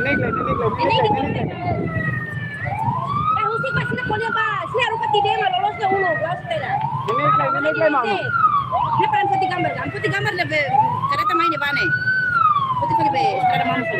Ne'e, ne'e, ne'e, ne'e, ne'e. Eh, husik ba sira ko'alia ba, sira haruka tibe mak loloos ne'e uluk, loloos ne'e. Ne'e, ne'e, ne'e, ne'e, ne'e, maun. Ne'e para foti gambar, kan? Foti gambar ne'ebé kareta mai ne'ebá ne'e. Foti, foti be, estrada mampu.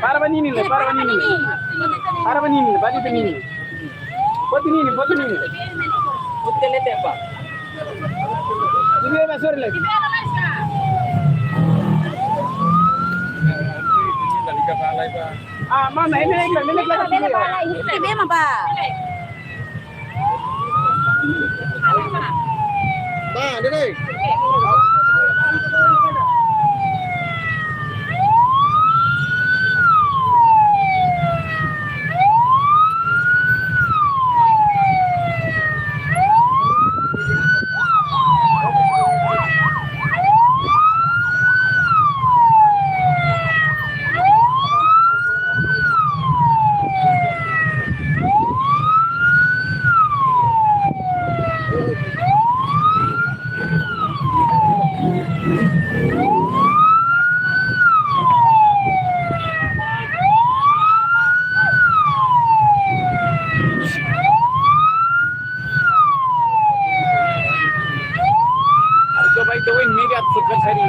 Para ba ninin, para ba ninin. Para ba ninin, ba ninin. Foto ninin, foto ninin. Foto lete apa? Ini ba sore le. Ah, mana ini, ini, ini, ini, ini. Ini memang, Pak. Ba, dede. Argo bai to win media secretary.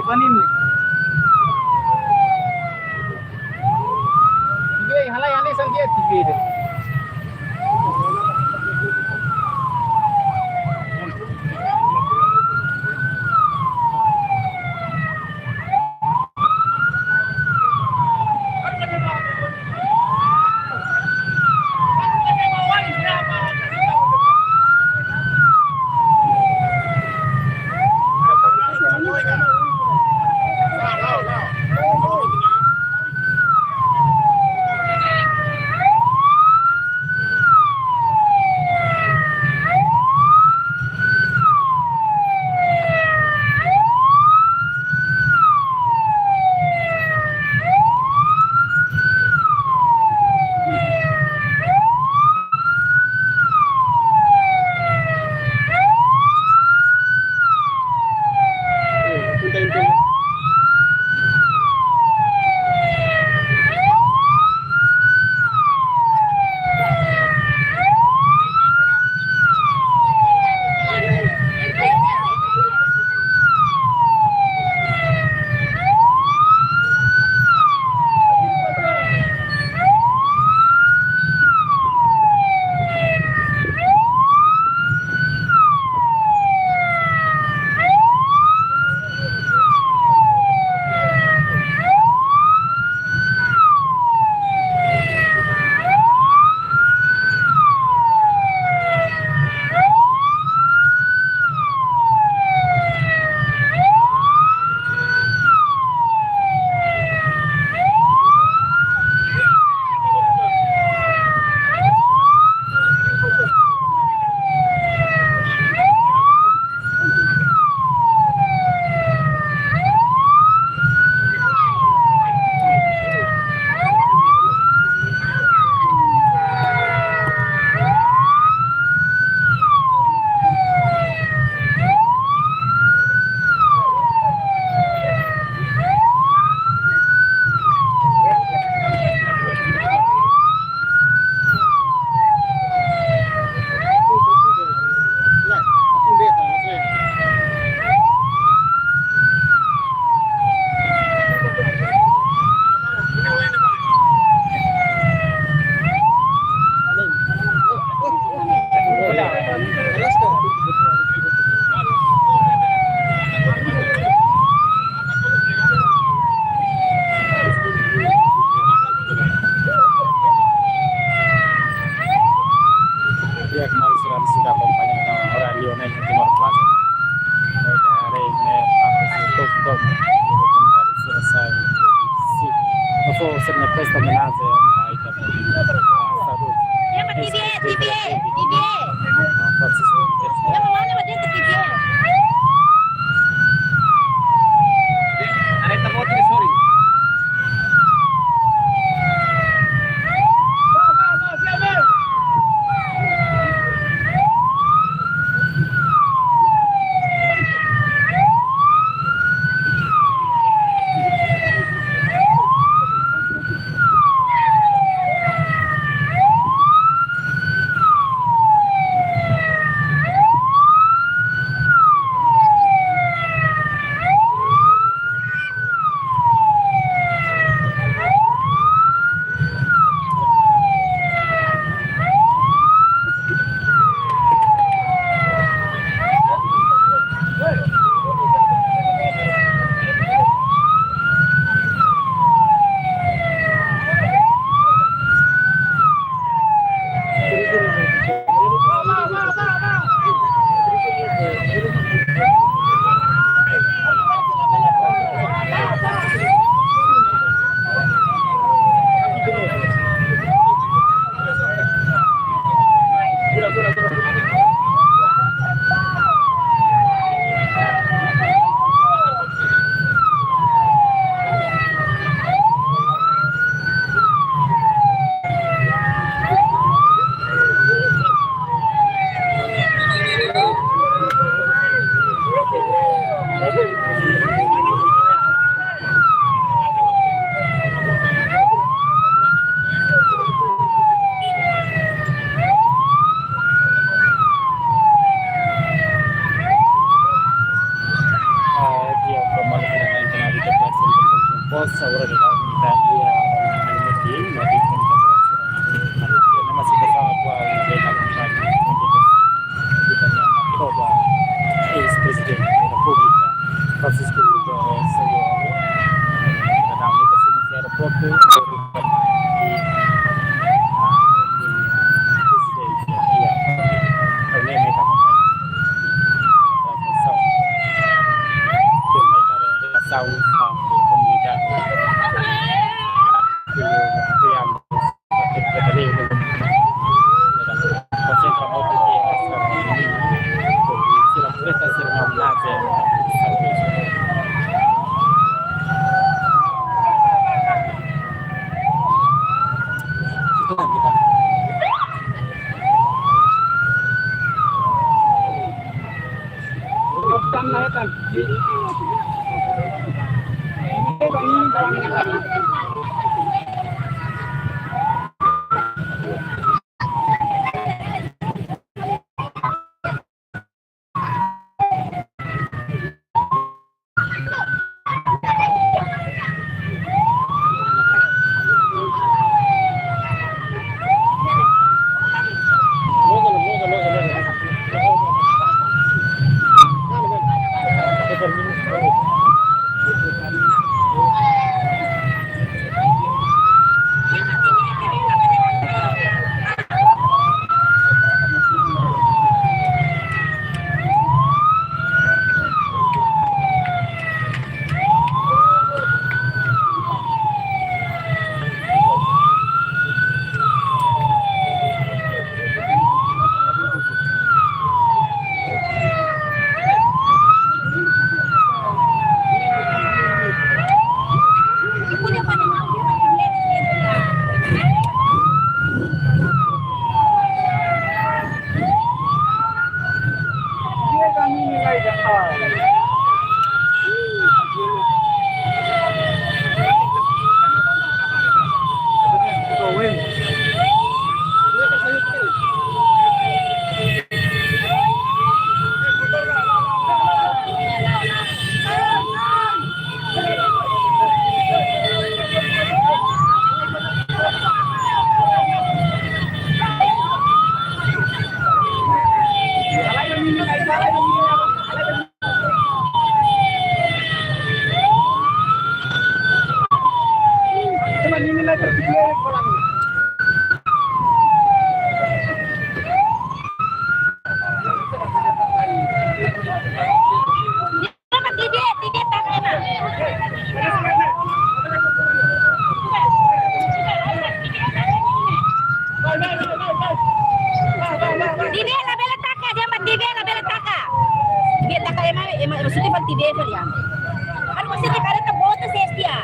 Panin. Tibe, halai, halai, sampai tibe deh. Di'ak, malu sira sida akompaña ona oráriu ne'e iha Timor Plaza. Ohin ne'e, ne'e, tok-tok, komunitáriu sira sai, si, fó sira-nia presta omenajen ba ita-nia, ah, saúde. Tibe, tibe, tibe. Ah, Francisco. Tibe. Posa ora de la unidad y a la meeting, no te cuenta por ser una meeting, no más que estaba cual de la compañía, entonces, y también la proba, eis presidente da República, Francisco Guterres, señor, da Unidad Civil Aeroporto, Tibe labele taka, dia mak tibe labele taka. Dia taka ema, ema, ema positif tibe fali ya. Kan positif ada tak bota sestia.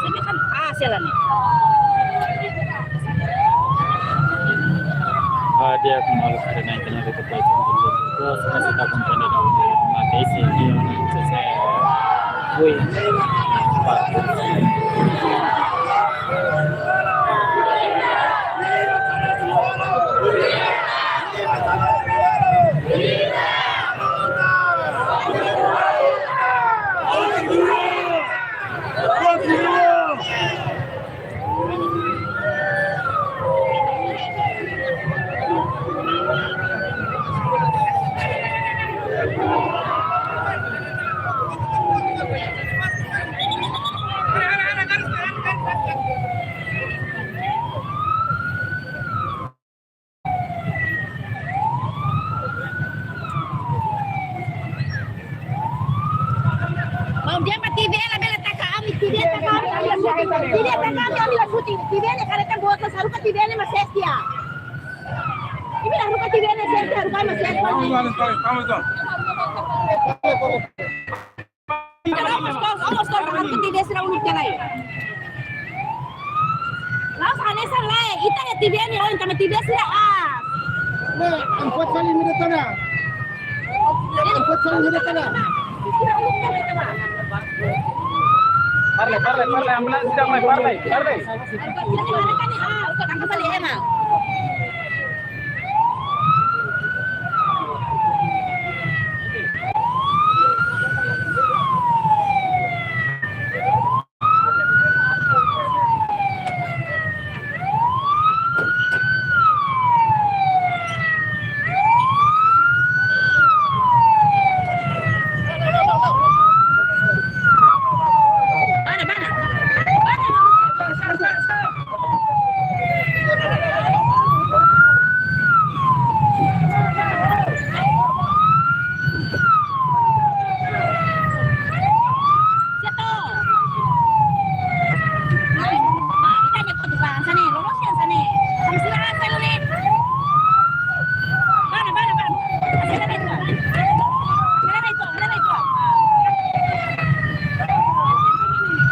Sini kan, ah, sela ne'e. Ah, dia kembali ke naik kenal itu. Terus masih tak komponen daun mati sih, dia masih saya. Wih. Maun, dia mak tibe labele taka ami, tibe taka ami, ami la foti. Tibe taka ami, ami la foti. Tibe ne'e kareta boot, haruka tibe ne'e mak sestia. Imi la haruka tibe ne'e sestia, haruka mak sestia. Vamos, vamos, vamos, vamos. Vamos, vamos, vamos, haruka tibe sira unu kalai. Laos hanesan lae, ita iha tibe ne'e, oh, ita mak tibe sira, ah. Ne'e, empat kali minit tana. Empat kali minit tana. Parle, parle, parle, ambulans sudah mai, parle, parle.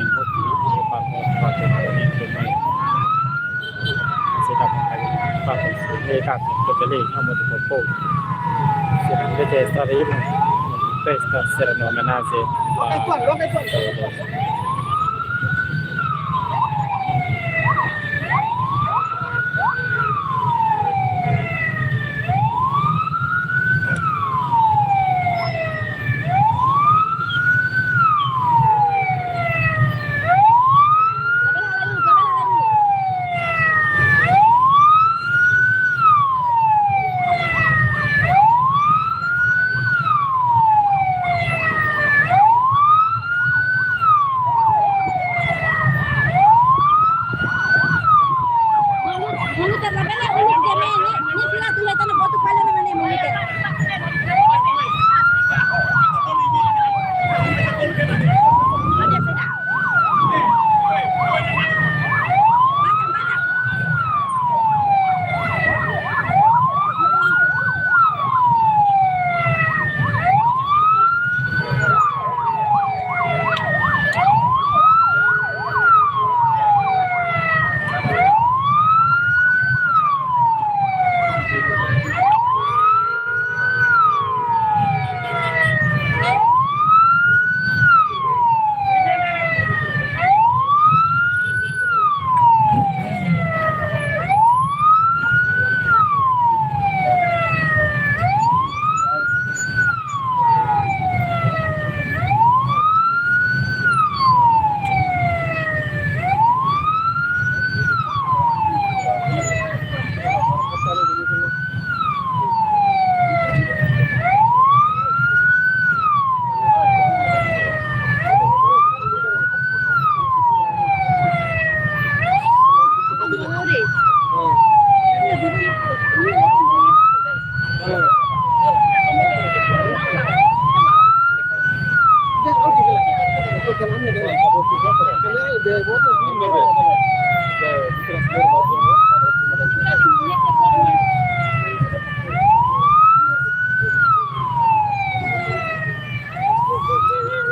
mai moti, e pa ko pa ko ni ke mai. Sei ta kon ka pa ko se le ka ko te le no mo to ko. Sira bete estrada ibu. Festa sira no homenaje.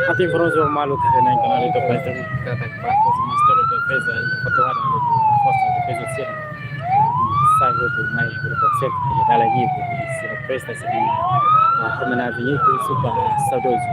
Atu informa maluk iha kanál YouTube, katak ba Ministériu Defeza, Forsa Defeza sira sai hotu mai grupu sira, iha dalan ibu, sira presta sira, ah, homenajen ikus ba saudozu.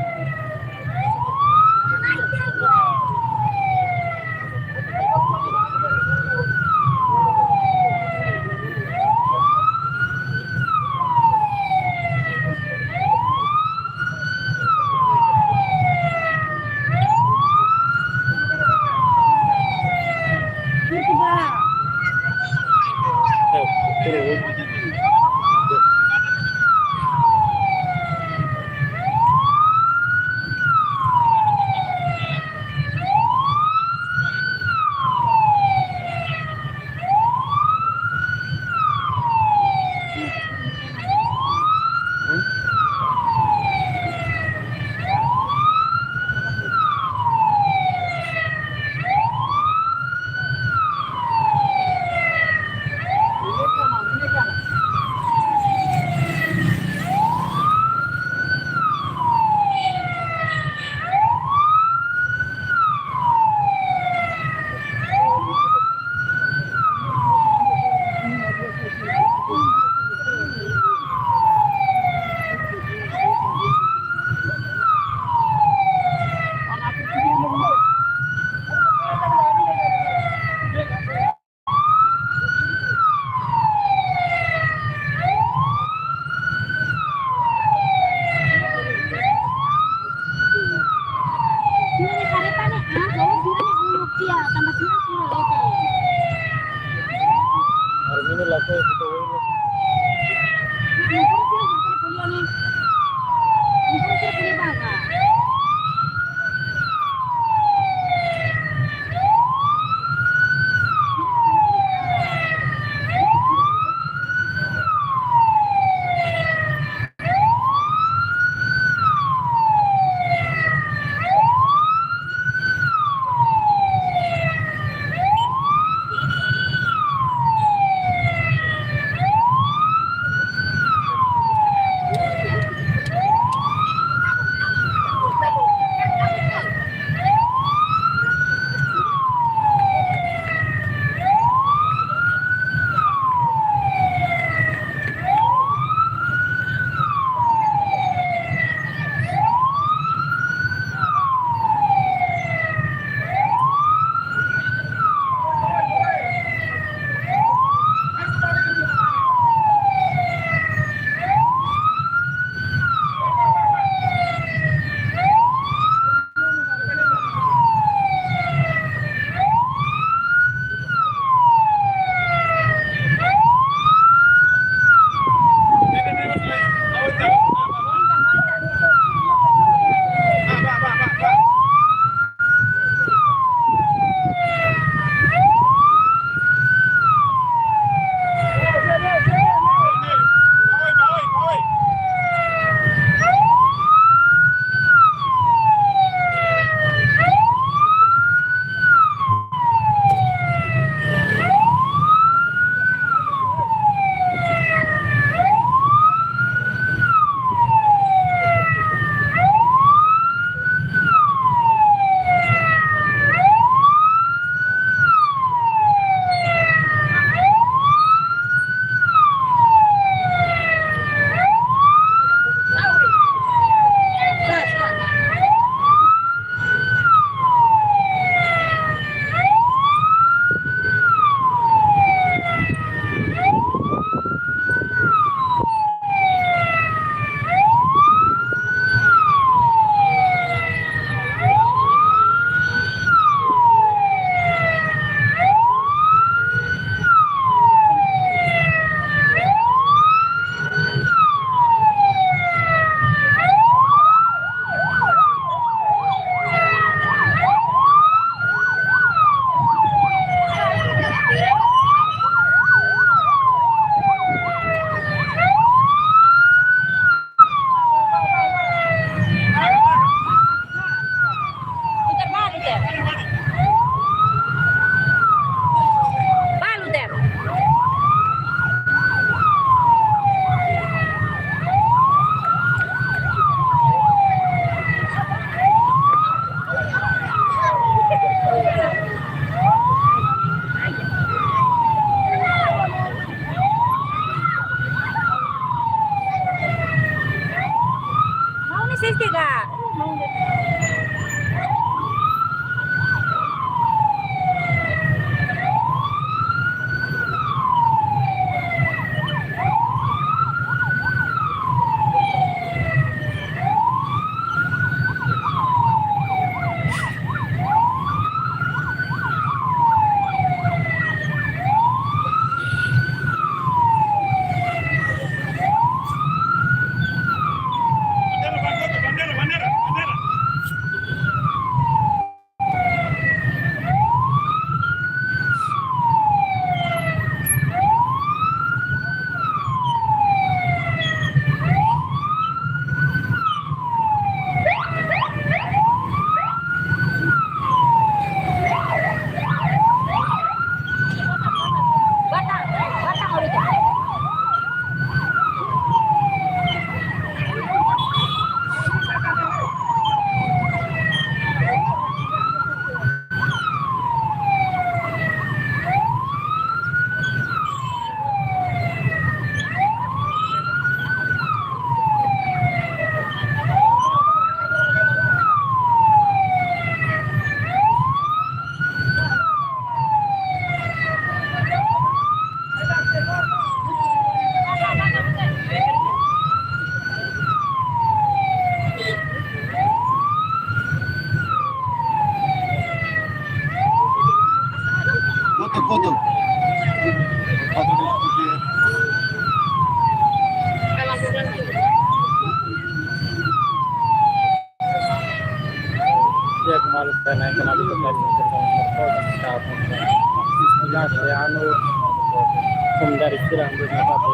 Komunidade sira husi nafatin,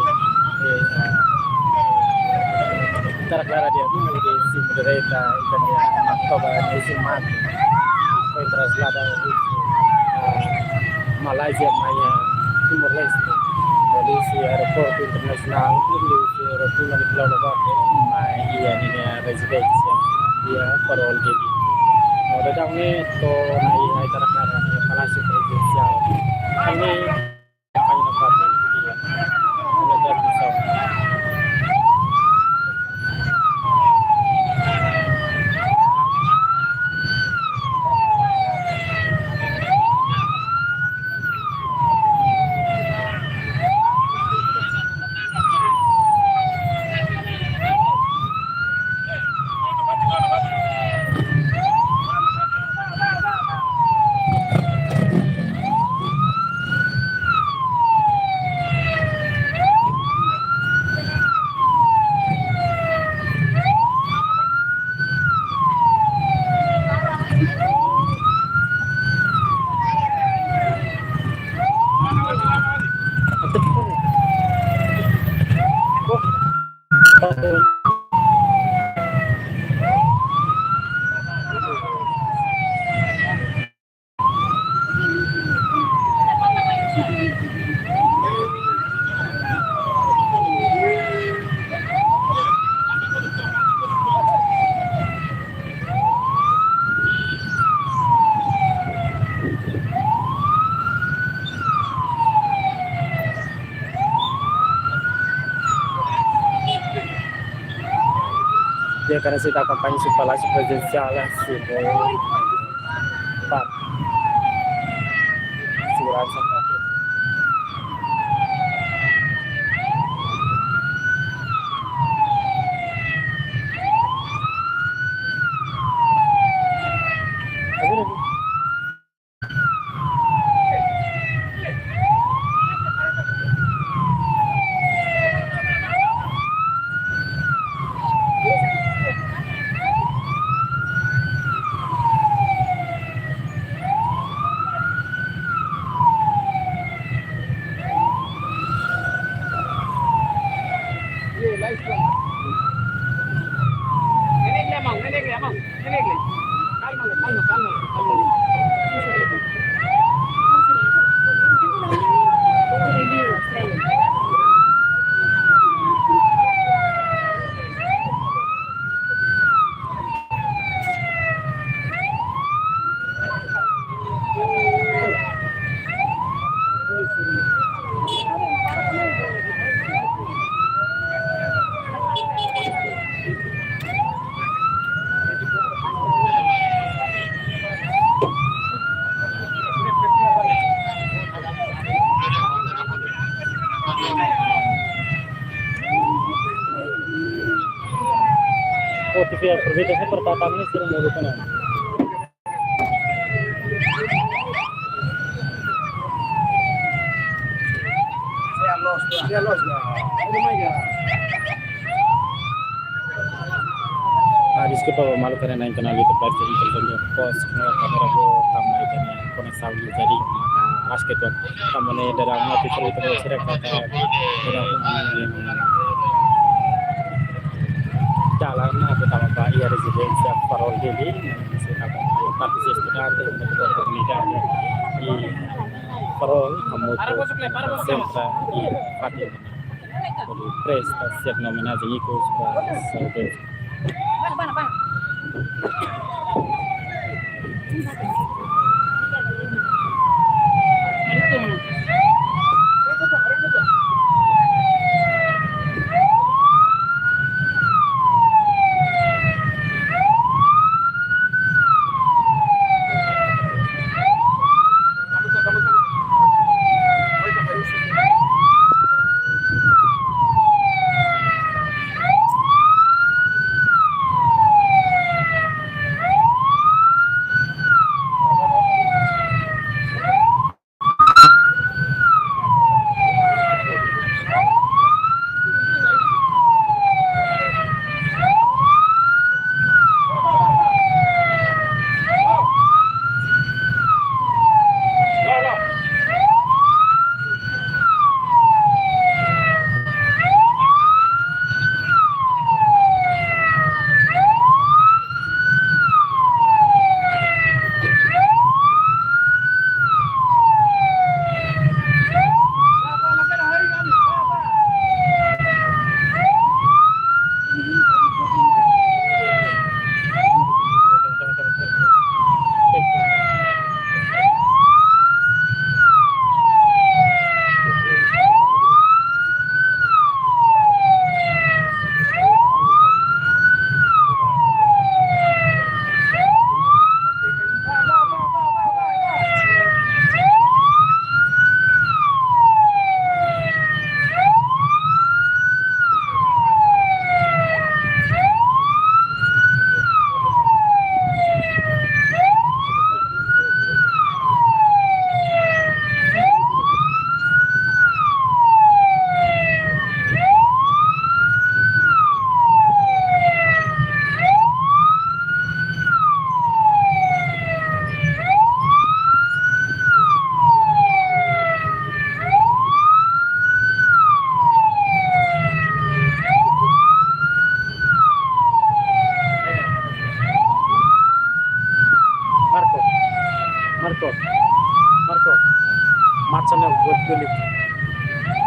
eh, ah, Tarak Laran nian, hodi sei modereta ita-nia Maktab ne'e isin mate. Foin traslada husi, ah, Malázia mai iha Timor-Leste. Husi aeroportu internasionál, husi aeroportu ne'e Pulau Lobak, mai iha ninia rezidénsia iha Farol, Dili. No, daudaun ne'e to'o ona iha Tarak Laran, iha Palásiu Prezidensiál. Ami Di'ak, karena ita akompaña husi Palásiu Prezidensiál, husi, eh, parte seguransa. Oh, T V aproveita sempre para estar nesse mundo, né? Ah, deskulpa, malu, karena internet itu pasti internet pos, kamera bo tambah itu nih, koneksaun jadi, ah, ras ketua, tambah nih dari mati cerita cerita kata, dalam apa tambah, iha rezidénsia Farol Dili, sekitar parte estudante, komunidade, i Farol, hamutuk konsentra iha fatin. Hodi presta sira-nia omenajen ikus ba saudade.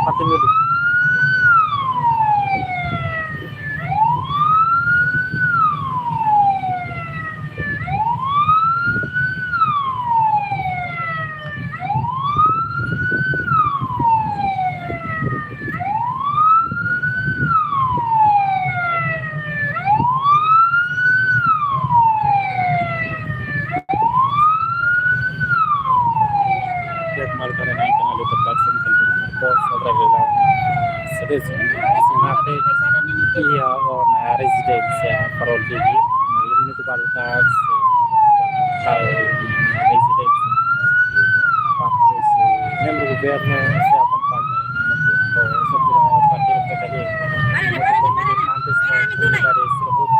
Fatin Wili. Di'ak, maluk sira, ne'e mak ita-nia live production, post sobre a relação. Sede, sinape, iha ona rezidénsia Farol Dili, no minutu balu tan, hal rezidénsia. Parte membru governu sei akompaña, o sopra partidu P K D. Antes, no comunidade sira hotu.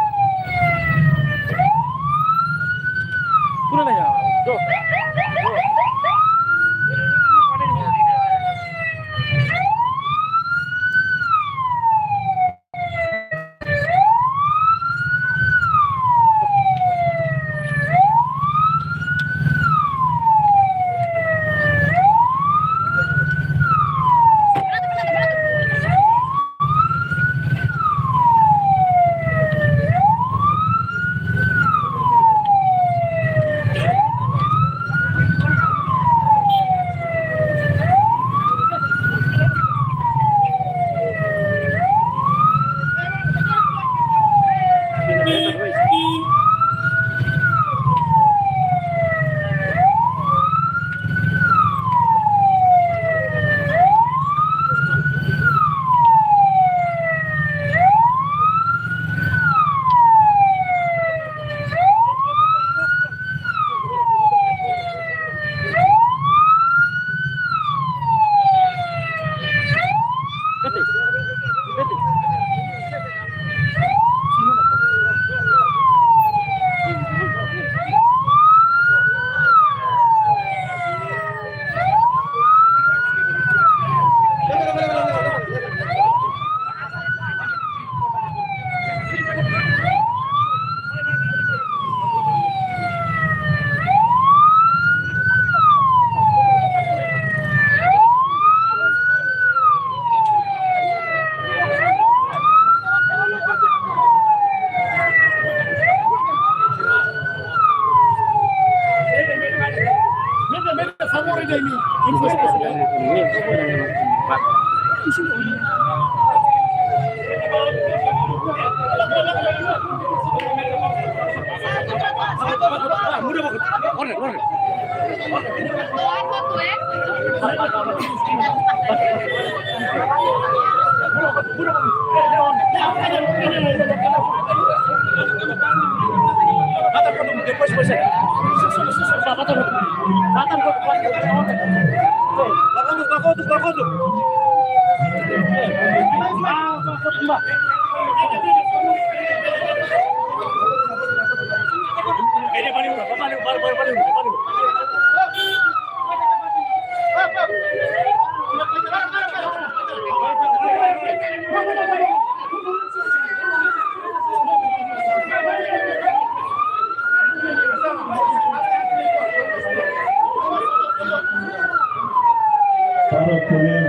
Para o primeiro,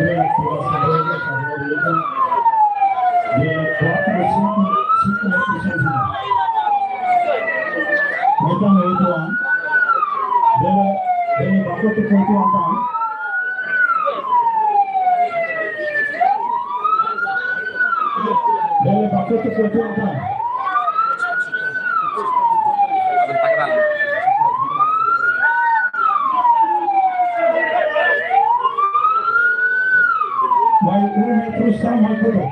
dia quatro, cinco, cinco minutos, seis minutos. Oito, oito, bele, bele, baku tu, oito, oito. Bele, baku tu, oito, oito. Mai, um metro, sai, mai, tudo.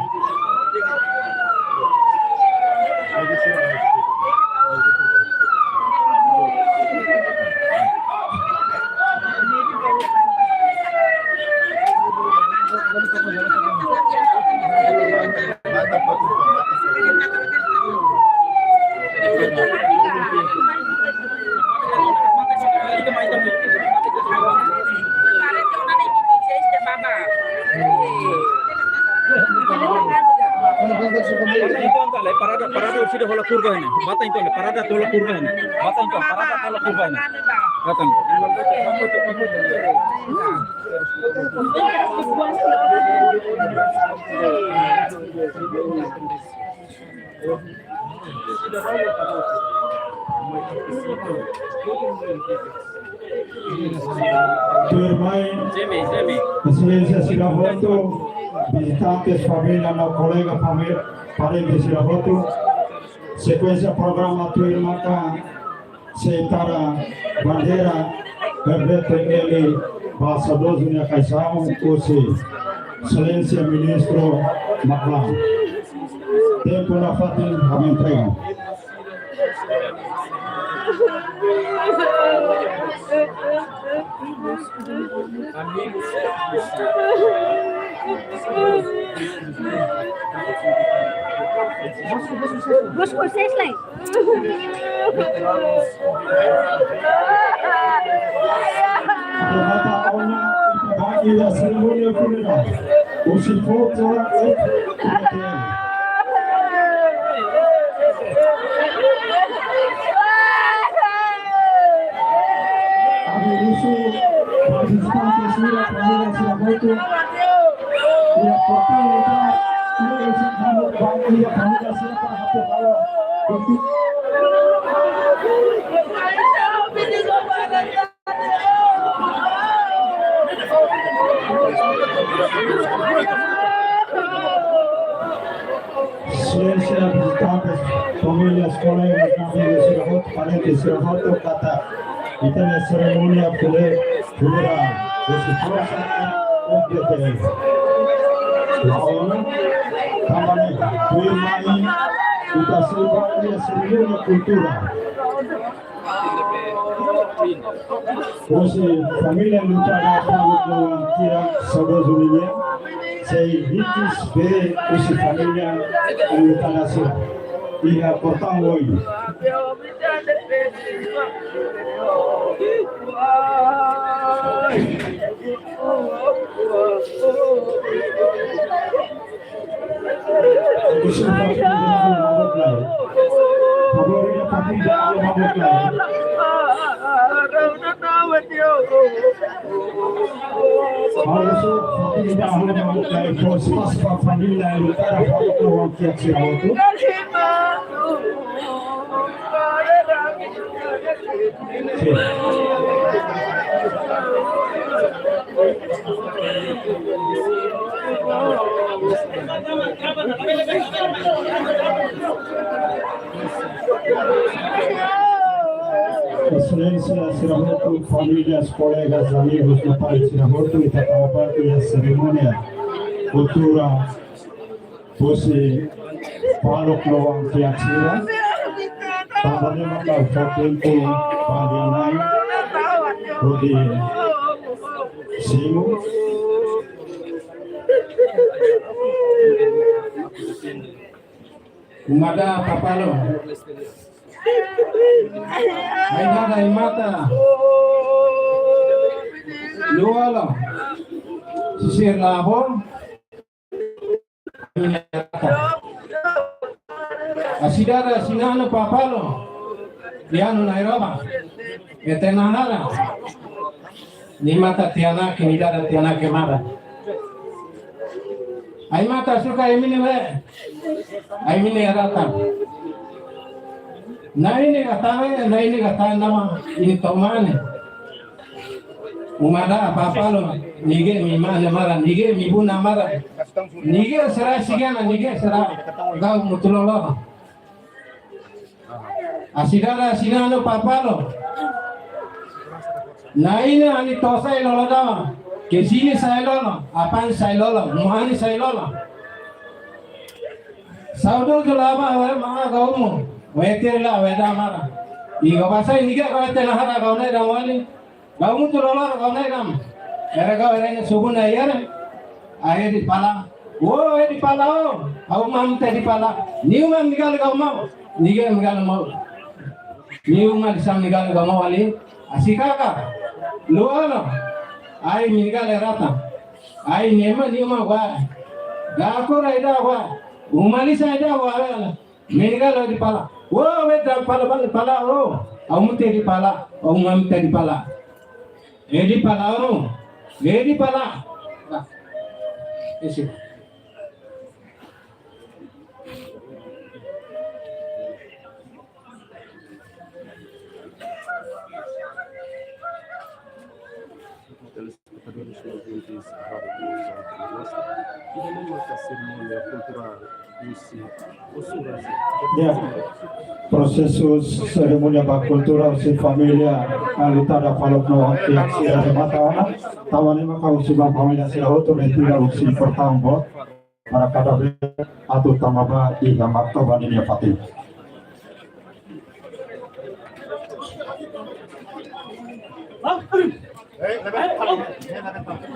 Parada, parada, hola kurva ne'e. Bá tan entaun, parada, hola kurva ne'e. Bá tan entaun, parada, hola kurva ne'e. Bá tan. Tuirmai, Exelénsia sira hotu, vizitantes, família no kolega, família, parentes sira hotu. Sekuénsia programa tuirmai, sei tara bandeira R D T L ba saudozu nia kaixaun, husi Exelénsia Ministru Maklan. Tempu nafatin, ami entrega. Gus, gus, gus, gus. Remata ona, ba iha serimónia funeral. Husi Forte, ami husu partisipantes sira, família sira hotu, iha portál ita, iha isi kamu, ba iha família sira para hapus halo. Exelénsia, vizitantes, famílias, kolegas, nafatin sira hotu, parentes sira hotu, katak ita-nia serimónia fune-, funeral husi Forte F D T L. Lae, tanba ne'e, tuirmai, ita sei ba iha serimónia kultura. Husi família luta da Paulo Noan Kiak saudozu nian, sei hitis be husi família luta da sira. Iha portál oin. Exelénsia sira hotu, famílias, kolegas, amigos, no parentes sira hotu, ita tama ba iha serimónia kultura husi Paulo Noan Kiak sira. Tanba ne'e maka fó tempu ba nia na'in hodi simu. Uma da Pá Palo. Ai-dada, ai-matan. Luolo. Sisir labo. Ai-dada, ai-nana, Pá Palo. Tianu Nairoba. Ete nahara. Nia matan tiha ona, nia dada tiha ona, nia maran. Ai-matan suka ai-minin we. Ai-minin ratan. Na'in ne'e katak, na'in ne'e katak nama ini tomane. Uma da Pá Palo, nia ke imi-nia maran, nia ke imi-nia maran. Nia ke sira sigana, nia ke sira gau mutu lolo. Ai-dada, ai-nana, Pá Palo. Na'in ne'e ami to'o sai lolo dawa. Kesini sai lolo, apan sai lolo, muhani sai lolo. Saudozu la'o ba, we ma gau mu. We tela, we da mara. Iha ba sai nia ke gau tena hara gau ne'e da wali. Gau mutu lolo gau ne'e dam. Ere gau ere ne subu na ere. Ahe di pala. Wo, ahe di pala o. Ha'u mamte di pala. Nia uma nia kala gau mau. Nia ke nia kala mau. Nia uma di sam nia kala gau mau ali. Asi kaka. Luolo. Ai nia kala ratan. Ai nia uma nia uma wa. Gakor ai-dada wa. Uma lisan ai-dada wa. Nia kala di pala. Wo, we da pala, pala, pala, o. Ha'u mamte di pala. Ha'u mamte di pala. E di pala, o. E di pala. Nah. Isi. Ya, prosesu serimónia ba kultura husi família, ah, luta da falok no pihak sira remata ona. Tanba ne'e maka husu ba família sira hotu retira husi portaun boot para kada vez atu tama ba iha maktab ninia fatin.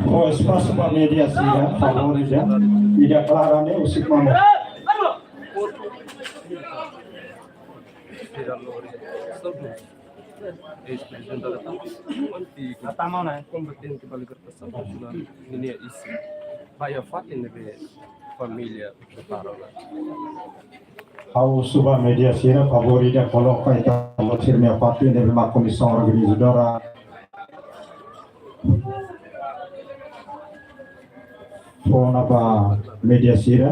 Ho espasu ba média sira, favór ida, ida klara ne'e husik mamuk. Eis-prezidente da Repúblika, antigu kombatente ba libertasaun nasionál, ninia isin ba iha fatin ne'ebé família prepara ona. Ha'u husu ba média sira, favór ida koloka ita-boot sira-nia fatin ne'ebé mak komisaun organizadora. Fó ona ba média sira.